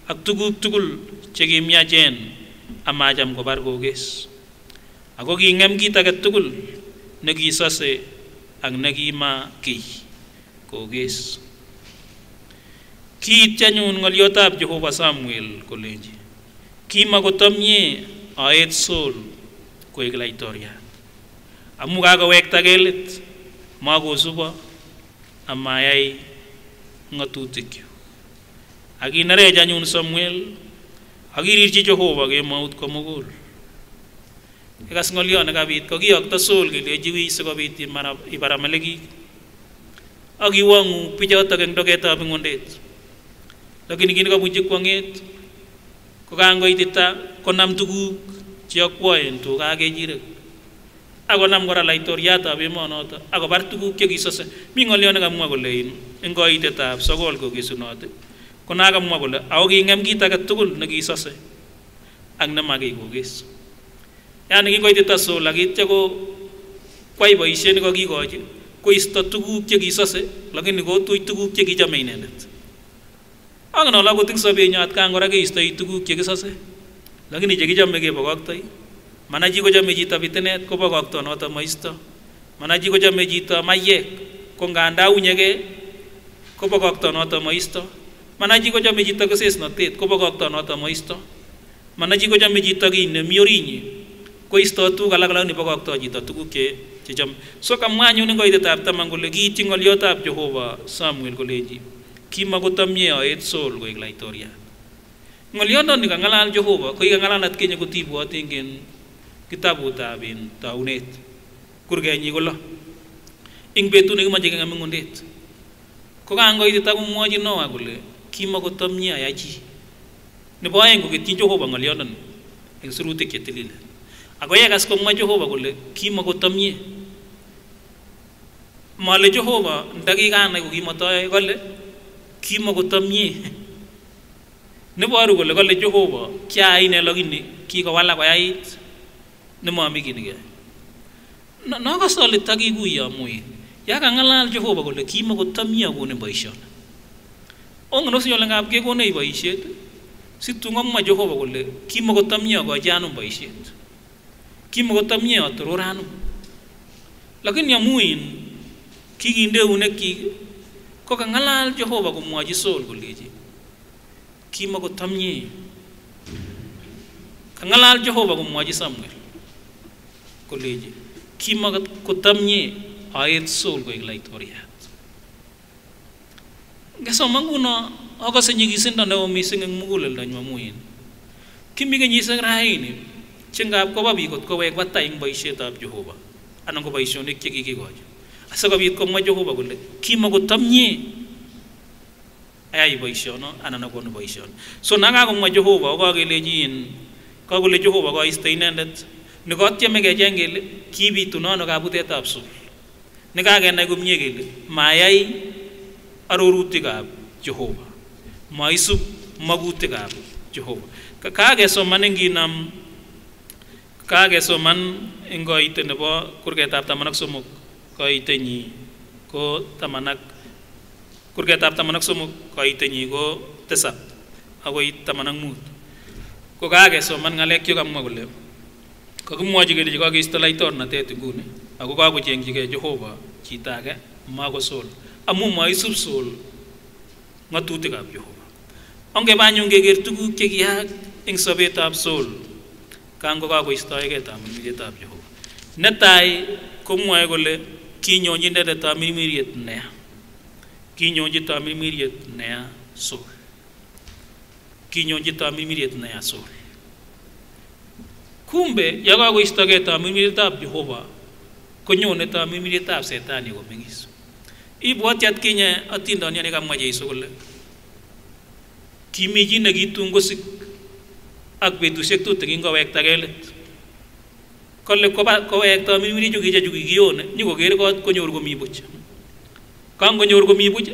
ak tuguk tugul che ki miachen a macham kobar koges. Ako kingem kit ake tugul ne ki sose, ak ne ki ma kei koges. Kiit anyun ngoliotab Jehova Samuel koleji, ki ma kotomie a et Saul koek laitoria. Amu kako wekta kelet, ma ko suba, a ma ai ngatutik. Aki narej anyun Samuel, aki rirji Jehova ke maut komokol. Ekas ngolion e kabit, ko ki okta Saul ke leji wis e kabit i mara, i bara maleki. Aki wangu pija otak eng doketa bingondet. Lakin kini ka bunjik wanget. Ko kanggo itita, ko nam tuguk, che akua en tu kake jirek. Ako nam kora laitoria ta be monota, ako bar tuguk che ki sose, mi ngolion e kamua koleji, eng ko itita, sokol ko ki sunote. Ko na kamua koleji, ako kingem kit ake tugul ne ki sose. Ak ne ma kei koges. Ia ne ki ko itita Saul, aki tia ko kwai ba isen ko ki ko aje. Ko ista tuguk che ki sose, lakin ko tui tuguk che ki jame inendet. Ang no lagu tik sabi nyo at kanggo ra ki ista i tuguk che ki sose. Lakin i che ki jame ke bogokta i. Mana ji ko jame jita bitenet, ko bogokta nota ma ista. Mana ji ko jame jita ma ye, ko nganda unye ke, ko bogokta nota ma ista. Mana ji ko jame jita ke ses na tet, ko bogokta nota ma ista. Mana ji ko jame jita ke inne miorinye. Ko ista tu kala kala ni bogokta jita tuguk che, che jam. So kamanyo ni ko ite tab tamang koleji, ting ngoliotab Jehova Samuel koleji. Ki ma kotomie a et Saul koek laitoria. Ngolion ni kangalal Jehova, ko i kangalal at kenya ko tibu atingin kitabu tabin taunet. Kurgenyi ko la. Ing betu ni ko maji kanga mengondet. Ko kanggo ite tabu moji no akole, ki ma kotomie a aji. Ni ba eng ko ke tin Jehova ngolion. Eng surute ke tilile. Ako ekas ko ma Jehova kole, ki ma kotomie. Male Jehova, ndaki kana ko ki ma toe kole, ki ma kotomie. Ne baru kole, kole Jehova, kia ine logini, ki ko wala ko ait, ne ma mikini ke. Na, na ka sole taki ku ia mui. Ia kangalal Jehova kole, ki ma kotomie ko ne baisona. Ong no si yola ngap ke ko ne baiset. Si tu ngam ma Jehova kole, ki ma kotomie ko janu baiset. Ki ma kotomie a toro ranu. Lakin ia muin, ki kinde une ki, ko kangalal Jehova ko muaji Saul koleji. Ki ma kotomie. Kangalal Jehova ko muaji Samuel koleji. Ki ma kotomie a et Saul koek laitoria. Nge so manguna, ako se nyi gisin da ne o mising eng mugulel da nyua muin. Ki mi ke nyi seng raini, chengap ko babi kot ko wek batai eng baisiet ab Jehova. Anong ko baisione ke ki ki gojo. Asa ko bit ko ma Jehova kole, ki ma kotomie. Ai baisiono, anong ko no baision. So nanga ko ma Jehova, o ko ke lejin, ko kole Jehova ko ista inendet. Ne ko tia me ke jengel, ki bitu no, no ka bute tapsul. Ne kake nai ko mie kele, maiai a rorutik ab Jehova. Maisub magutik ab Jehova. Ka, kake so man enggi nam, kake so man enggo ite ne bo, kurke tap tamanak somok, ko ite nyi, ko tamanak, kurke tap tamanak somok, ko ite nyi, ko tesap, ako i tamanak mut. Ko kake so man ngalek kio kam ngagole. Ko ke muaji ke di ko ke ista laitor na te tungune. Ako ko ko jeng ke Jehova, cita ke, ma ko Saul. Amu maisub Saul, nga tutik ab Jehova. Ong ke banyung ke ger tuku ke ki hak, eng sabet ab Saul. Kang ko ko ista ke ta, miriet ab Jehova. Netai, ko muai kole, ki nyonyi nere ta miriet nea. Ki nyonyi ta miriet nea Saul. Ki nyonyi ta miriet nea Saul. Kumbe, ia ko ko ista ke ta miriet ab Jehova. Ko nyone ta miriet ab Setani ko mengis. I buat iat kinya atinda nia ne kam ma Jesu kole. Ki mi jin na ki tung ko sik. Ak betu sek tu tengin ko wek ta kelet. Kole ko ba, ko wek ta mimiri jugi ja jugi gione, ni ko gere ko, ko nyor ko mi buja. Kang ko nyor ko mi buja.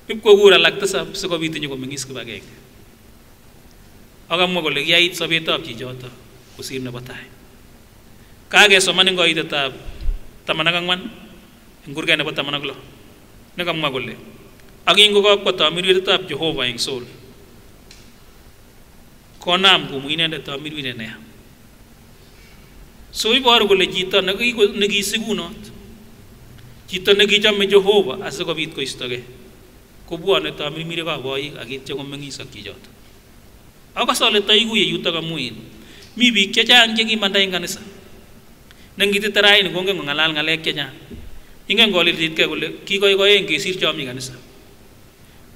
Pip ko gura lak ta sa, sa ko bitu ni ko mengis ke bagek. Aga mo kole, giai sa beta ab jijota, ko sir na batai. Kage so man eng ko ita ta, tamanak angwan, eng kurke ne ba tamanak lo. Ne kam ma kole. Ak ingo kakwa tamirmiretab Jehovah eng Saul, konam kumwi inendet tamirmire ne ya. So iboru kole chito ne ki, ne kisigunot, chito ne kichome Jehovah asikobit koistoke, ko buane tamirmire kaboik, aki tia ko mengisaki chot. Ak asole taiguye i uta ka mwiin, mi bik chechang cheki mandai kanisa. Nang kiti tarain ko ngke ngalal ngalek chechang, ingke ngolil tit ke kole ki koikoi ngke sir chomi kanisa.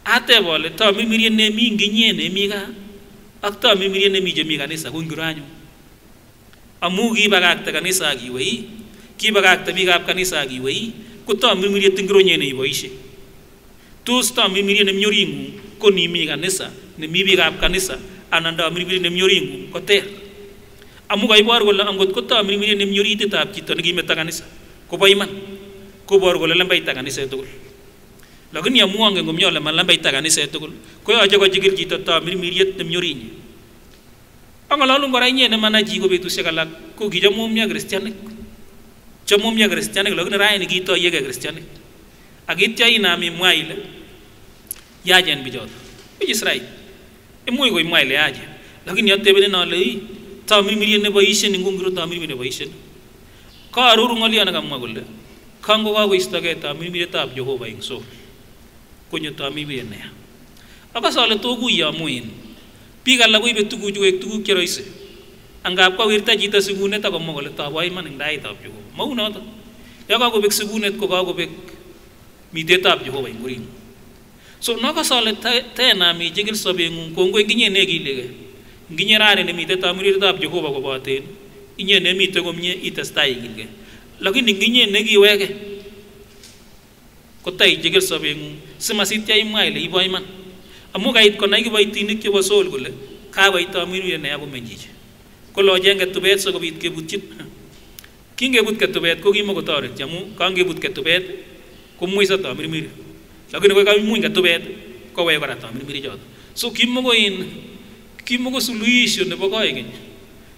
Ate bole tamirmire ne mi nginye ne mi ka, ak tamirmire ne mi chomi kanisa ko ngiranyo. Amu ki bakakte kanisa aki wei, ki bakakte bikab kanisa aki wei, ko tamirmire tingronye ne i boise. Tus tamirmire ne mnyoringu, ko ni mi kanisa, ne mi bikab kanisa, anan tamirmire ne mnyoringu, ko ter. Amu ka iboru kole angot ko tamirmire ne mnyorite tab chito ne kimeta kanisa, ko baiman, ko boru kole lembaita kanisa e tukul. Lakini amu angke ko mnyo lema lembaita kanisa e tukul, ko ya cheko chikil chito tamirmire ne mnyorinye. Ang alalung korai nye ne mana chiko betu sekalak, ko ki chamomia Kristianek. Chamomia Kristianek, lakini rain ki to iye ke Kristianek. Aki tia i nami mwaile. Yajen bichot. Which is right. E mwi ko i mwaile yajen. Lakini ate bene na lei, tamirmire ne boisen, ingo ngiro tamirmire ne boisen. Ka aruru ngolian ka mwa kole. Kango ka koistoke tamirmiretab Jehovah eng Saul. Konyo tamirmire ne ya. Ak asole toku ya mwiin. Bika la ko ibe tuku chue tuku kero ise. Angap ka wirta chita sigunet ako mwa kole tabaiman eng daitab Jehovah. Mau na to. Ya ka ko bek sigunet ko ka ko bek mitetab Jehovah eng kuring. So na ak asole te, te nami chekil sabengu ko ngko nginye ne ki leke. Nginye rare ne mite tamirmiretab Jehovah ko baten. Inye ne mite ko mnye ita stai kilke. Lakini nginye ne ki weke. Ko tai chekil sabengu, se masitia i mwaile, i baiman. Amu ka it ko na iki bai tinik ke ba Saul kole, ka bai tamirmire ne ya ko menjije. Ko lo jeng ke tubet so ko bit ke butchin. King ke but ke tubet, ko ki mo ko tore, jamu, kang ke but ke tubet, ko mwi sa tamirmire. Lakini ko ka mwi ke tubet, ko wai ko ra tamirmire jot. So ki mo ko in, ki mo ko solution ne ba ko ikin.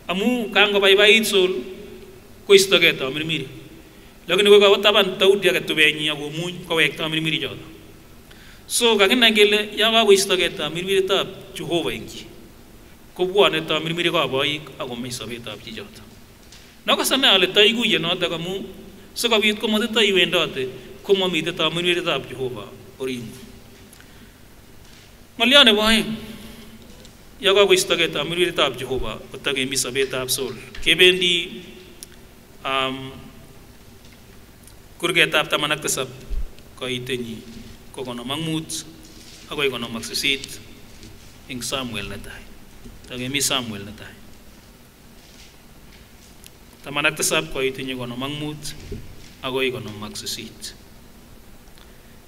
Amu kang ko bai bai it Saul, koistoke tamirmire. Lakini ko ka taban tau dia ke tubet ni ako mwi, ko wek tamirmire jot. So, kangina kele, ya ka koistoke tamirmiretab Jehovah engki. Ko buane tamirmire ka bai, ako mei sabetab chi jot. Na ak asana ale taigu ye na ta kamu, so ka bit ko mate taigu ye na te, ko mamite tamirmiretab Jehovah, oringu. Ngolian e bai, ya ka koistoke tamirmiretab Jehovah, ko ta ke mi sabetab Saul. Ke bendi, am, Kurgetab Tamanaktasab, ko ite ni, ko kono mangmut, ako i kono magsisit, ing Samuel ne tai. Ta ke mi Samuel ne tai. Tamanaktasab ko ite ni kono mangmut, ako i kono magsisit.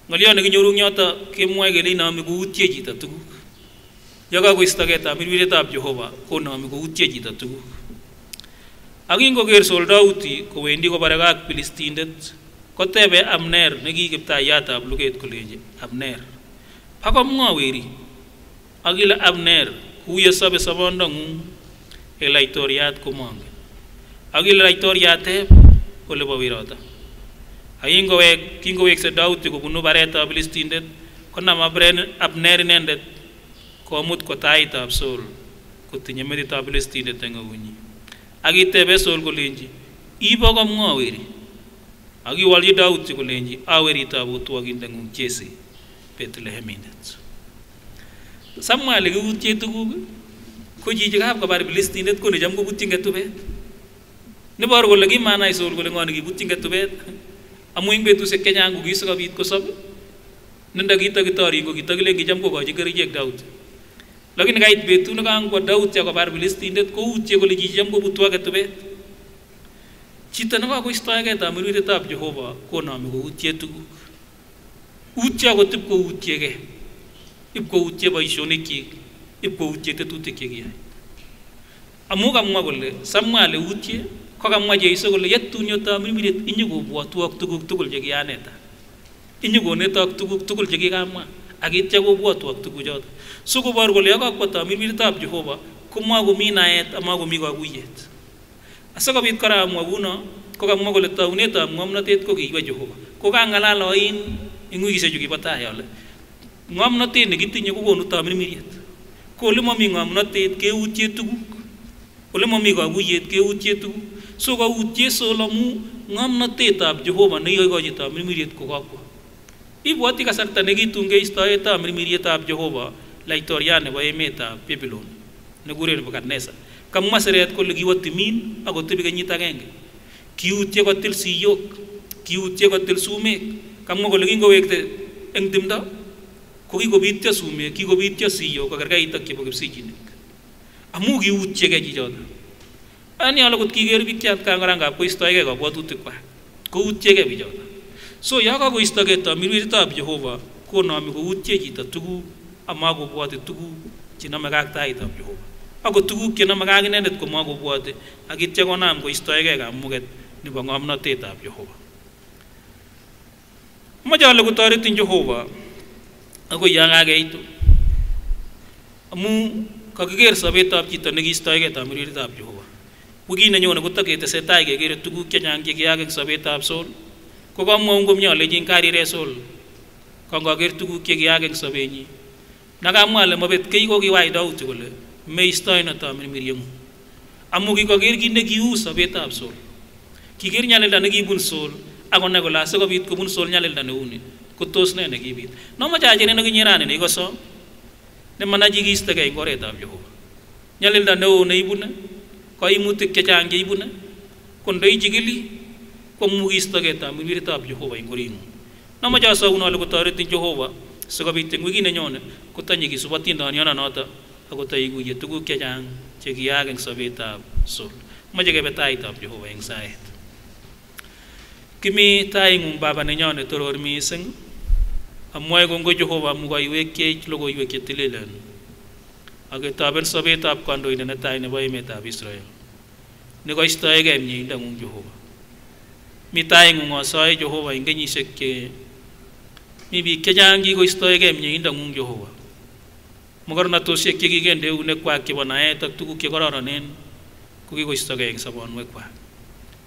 Ngolian e kinyurung nyota ke mwa ke lei nami ko utie chita tukuk. Ya ka koistoke tamirmiretab Jehovah, ko nami ko utie chita tukuk. Aki ingko ker Saul Dauti, ko wendi ko barakak Pilistindet, ko tebe Abner, ne ki kepta yatab luket ko leje, Abner. Pakam nga weri. Aki la Abner, kuya sabe sabanda ngung, e laitor yat ko mangge. Aki la laitor yat e, ko le ba wirota. Aki ingko wek, ki ingko wek se Dauti ko bunu bareta Pilistindet, ko nama Abner, Abner inendet, ko amut ko taitab Saul, ko tinyemeti ta Pilistindet e ngunyi. Aki tebe Saul ko lenji, i pakam nga weri. Aki walji Dauti ko lenji, a weri ta butuak inde ngung Jese, Betlehem indet. Samuel ki utie tukuk, ko jiji kap ka bar Pilistindet, ko ne jam ko buti nge tubet. Ne bar ko lagi mana i Saul ko le ngon ki buti nge tubet. Amu ing betu se kenyang ko ki so ka bit ko sabe. Nenda kita kita ri ko kita ki lengi jam ko ka jikari jek Dauti. Lakini ka it betu na kang ko Dauti ya ko bar Pilistindet ko utie ko le jiji jam ko butuak e tubet. Chita na ka koistoke tamirmiretab Jehovah, ko nami ko utie tukuk. Utie ako tip ko utie ke. Ip ko utie ba isone ki. Ip ko utie te tute ke ki ai. Amu ka mwa ko le, Samuel e utie, ko ka mwa je iso ko le, yet tunio tamirmire, inyo ko butuak tukuk tukul je ki aneta. Inyo ko ne tuak tukuk tukul je ki ka mwa. Aki tia ko butuak tukuk jot. So ko bar ko le, ya ka ko tamirmiretab Jehovah, ko mwa ko mi na et, ama ko mi ko aku yet. Asa ka bit kara mwa kuna, ko ka mwa ko le taune ta mwa mna tet ko ki iba Jehovah. Ko ka ngalalo in, ingu ki se ju ki bata ya le. Ng'omnatet ne kitinye kogonu tamirmiriet. Ko ole momi ng'omnatet ke utie tuguk. Ole momi kaguiyet ke utie tuguk. So kautiei Saul amu ng'omnatetab Jehova ne igoigochi tamirmiriet ko kakua. Ibuati kasarta ne kitung keistoe tamirmirietab Jehova laitorian nebo emetab Babilon, ne kuren Nebukadnesar. Kamwa seret kole kiwa timin, a kotebi kenyit akenge. Kiutie kotil siok, kiutie kotil sumek. Kamwa kole kingowekte eng timdo, ko kikobitio sumek, kikobitio siok, ko kergei itok kibo kipsijinik. Amu kiutie ke chichoto. Ani ale kot kiker bikiat kangorang kab koistoe ke kabwatutik kwa. Ko utie ke bichoto. So, ia ka koistoe ke tamirmirietab Jehova, ko nomi ko utie chito tuguk, a ma ko buati tuguk che namakak taitab Jehova. Ako tuguk che namakak inendet ko ma ko buati, aki che ko nam koistoe ke ka muket ni ba ng'omnatetab Jehova. Mocha ale ko toretin Jehova, ako ia ka keitu. Amu kakiker sabetab chito ne kiistoe ke tamirmirietab Jehova. Wiki ne nyone ko ta ke tesetai keker tuguk chechang che kiak eng sabetab Saul. Ko kamwa ungom nyo ale jing kari re Saul. Kangkaker tuguk che kiak eng sabenyi. Na kamwa ale mabet kei ko kiwai daut kole, me istoe na tamirmiriengu. Amu kikaker kine kiu sabetab Saul. Kiker nyalelda ne kibun Saul, ako ne kola se kobit kobun Saul nyalelda ne une. Ko tos ne ne kibit. Na mocha che ne ne kinyera ne ne iko so. Ne manaji kiistoe ke eng koretab Jehova. Nyalelda ne o ne ibune, ko imutik chechang che ibune, ko ndoi jikili, ko mukiistoe ke tamirmirietab Jehova eng koringu. Na mocha so uno ale ko toretin Jehova, se kobit eng wiki ne nyone, ko ta nyi kisubatin da ni ana nota, ako ta iguye tuguk chechang che kiak eng sabetab Saul. Mocha ke betaitab Jehova eng saet. Kimitai ngung Baba ne nyone toror miseng. Amu ai kongoi Jehova amu kaiuekiei loko iuekie tililen. Aki taben sabetab kandoi ne ne tai ne ba emetab Israel. Ne kaistoe ke mi indangung Jehova. Mitai ngung asae Jehova ingeni sekke. Mi bi kejang ki kaistoe ke mi indangung Jehova. Mokarna to siak ke kikende une kuak ke bana e tak tuku ke kororonen. Kuki ko istoke eng sabon we kuak.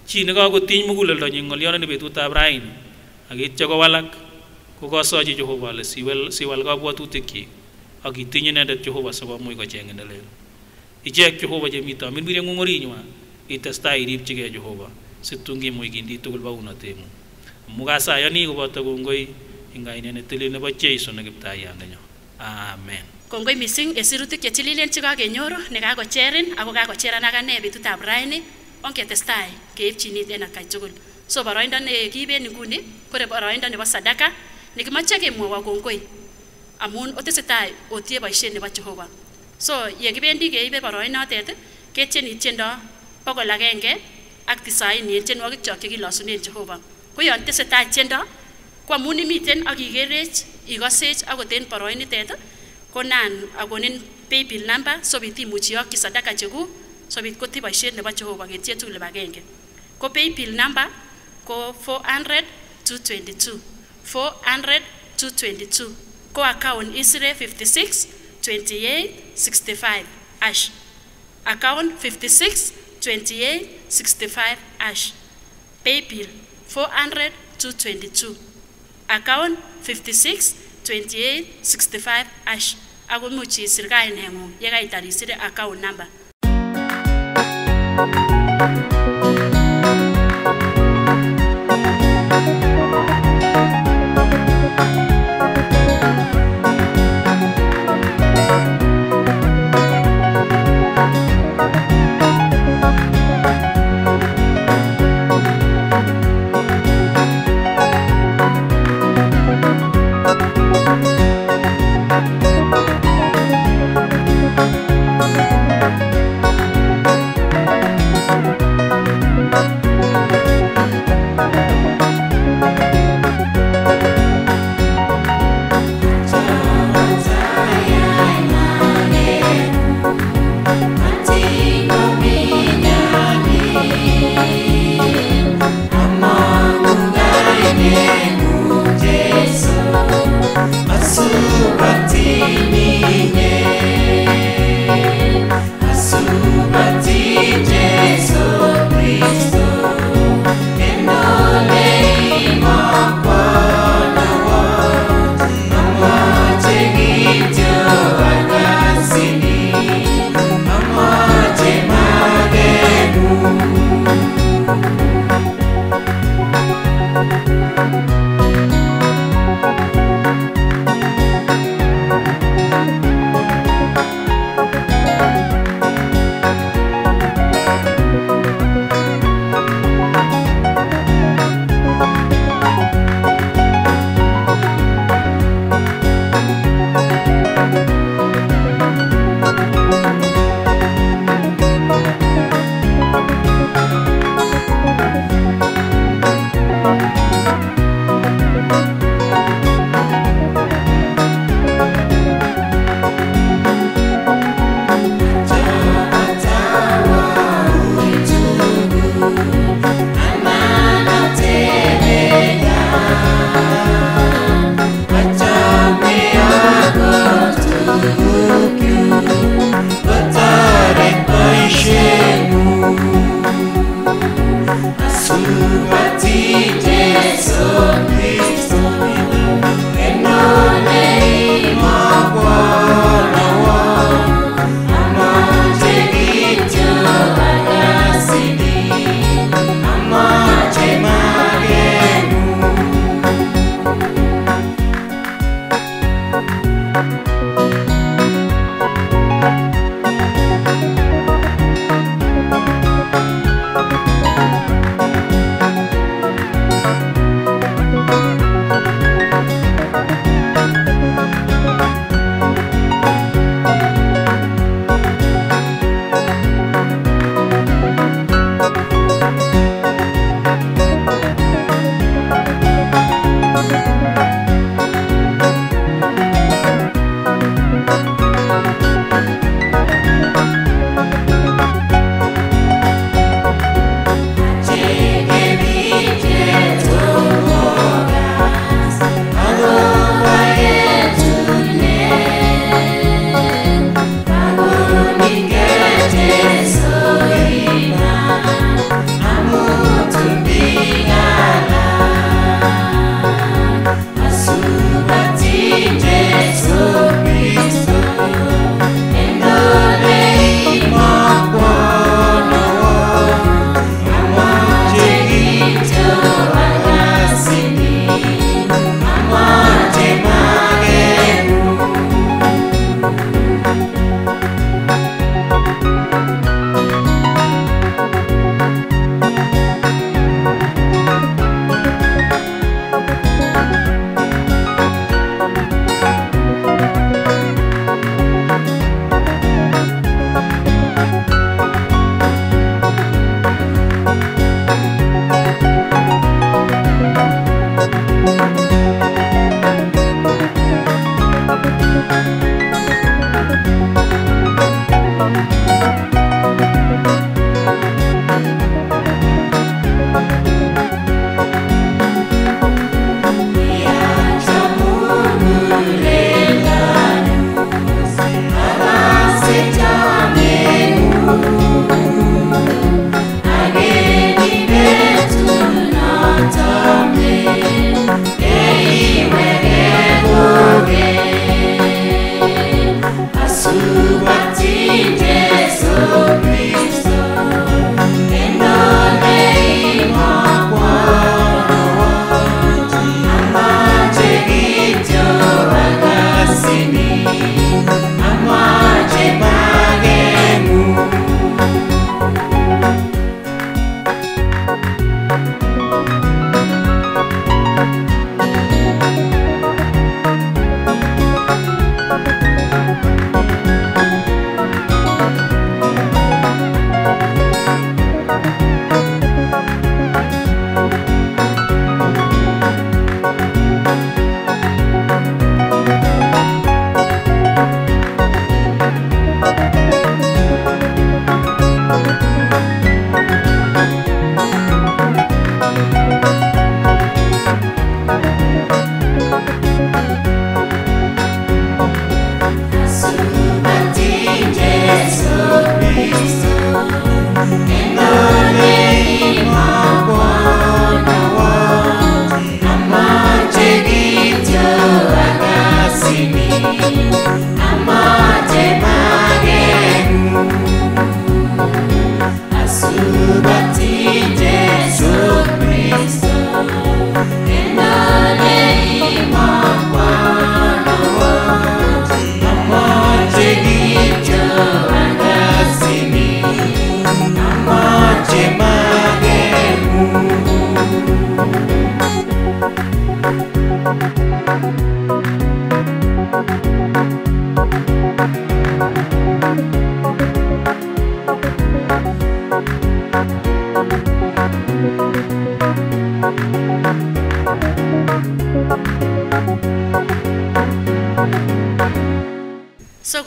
Chi ne ka ko tin mugulel do nying ngol yone ne betutab rain. Aki tia ko walak. Ko ka saji Jehova le siwal, siwal ka buat utiki. Aki tin ne det Jehova sabon mui ko jeng ne lel. I jek Jehova je mita mirmire ngungori nyua. I testai rip jike Jehova. Situngi mui kindi tukul bauna temu. Mugasa yani ko bata kungoi. Ingai ne ne tili ne ba Jesu ne kiptai ande nyo. Amen. Kongoi mising, e sirutik e chililian chika ke nyoro, ne ka ko cherin, ako ka ko cheran aga ne betutab raini, ong ke testai, ke ip chinit e na kai chukul. So baroinda ne kibe ni kuni, kore baroinda ne ba sadaka, ne ki macha ke mua wa kongoi. Amun o tesetai, o tie ba isien ne ba Jehova. So, ye kibe ndi ke ibe baroinda tete, ke cheni chendo, Pokol agenge ak tisaini en tienwogik chok che kilosunen Jehova. Ko yon tesetai tiendo, ko amu ni miten ak igerech, ikosech, ak oten poroinitet, ko nan ak onen paybill number, sobit imuchi oki sadaka cheku, sobit ko tibaisien leba Jehova ke tietuk leba agenge. Ko paybill number, ko four hundred two twenty-two. Four hundred two twenty-two. Ko account isire fifty-six twenty-eight sixty-five hash. Account fifty-six twenty-eight sixty-five hash. Paybill four hundred two twenty-two. Account fifty-six twenty-eight sixty-five hash. Ako muchi sirkai nengo, ye kai tari sire account number.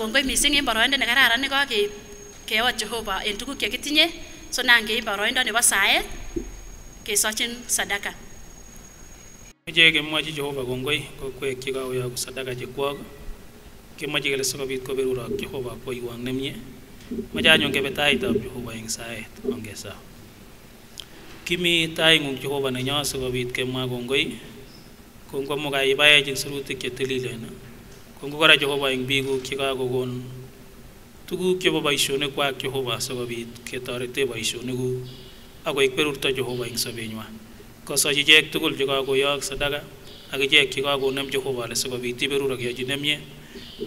Kongoi mising en boroindo ne kararan ne kokeib, ke ot Jehova en tuguk ke kitinye, so nang ke en boroindo ne bo saet, ke sotin sadaka. Moche ke moachi Jehova kongoi, ko kwek ke kawe aku sadaka je kwak. Ke moachi ke le sokobit ko berurok Jehova ko iwang nemye. Moche anyong ke betai tau Jehova eng saet, ong ke sa. Kimi taingung Jehova ne nyo sokobit ke moa kongoi. Kongoi mo ka ibae jin surutik ke telile na. Kongoi kora Jehova eng biku ke ka ko kon. Tugu ke bo baisio ne kwak Jehova sokobit ke tore te baisio ne ku. Ako ik berur to Jehova eng sabe nyoa. Ko so jijek tukul Jehova ko yok sadaka. Aki jek Jehova ko nem Jehova le sokobit ti berur aki aji nemye.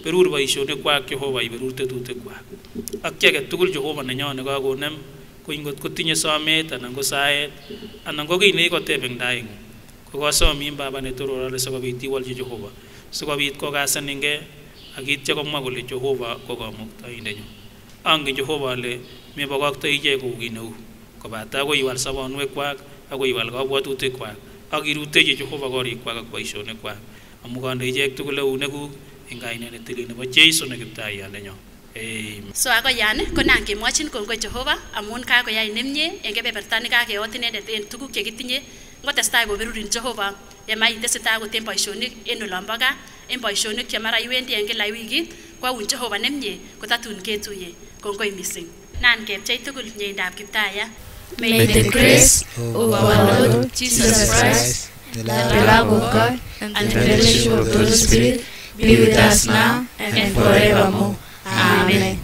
Berur baisio ne kwak Jehova i berur te tu te kwak. Aki jek tukul Jehova ne nyo ne ka ko nem. Ko ingot ko tinye so amet anang ko saet. Anang ko kine ko te beng daing. Ko ko so mi baba ne turu rale sokobit ti wal Jehova. Sokobit ko ka saninge. Aki jek ko ma ko le Jehova ko ka muk ta inde nyo. Angi Jehova le me ba kwak ta ije ko kine u. Ko ba ta ko iwal saba onwe kwak, ako iwal ka bua tute kwak. Aki rute je Jehova ko ri kwak, ako baisio ne kwak. Amu ka nda ije ek tukul le une ku, eng ka ine ne tili ne ba Jesu ne kipta ia ne nyo. Amen. So ako iane, ko nang ke moachin kongoi Jehova, amun ka ko ia inem nye, eng ke bebertani ka ke otin ende en tugu ke kitinye, ngo testai ko berurin Jehova. E mai tesi ta ko tem paixonik, e no lomba ka, em paixonik ke mara iwendi eng ke lai wigit, ko aun Jehova nem nye, ko tatun ke tuye, kongoi mising. Nang ke pchai tukul nye indap kipta ia. May the grace of our Lord Jesus Christ, the love of God, and the fellowship of the Holy Spirit be with us now and forevermore. Amen.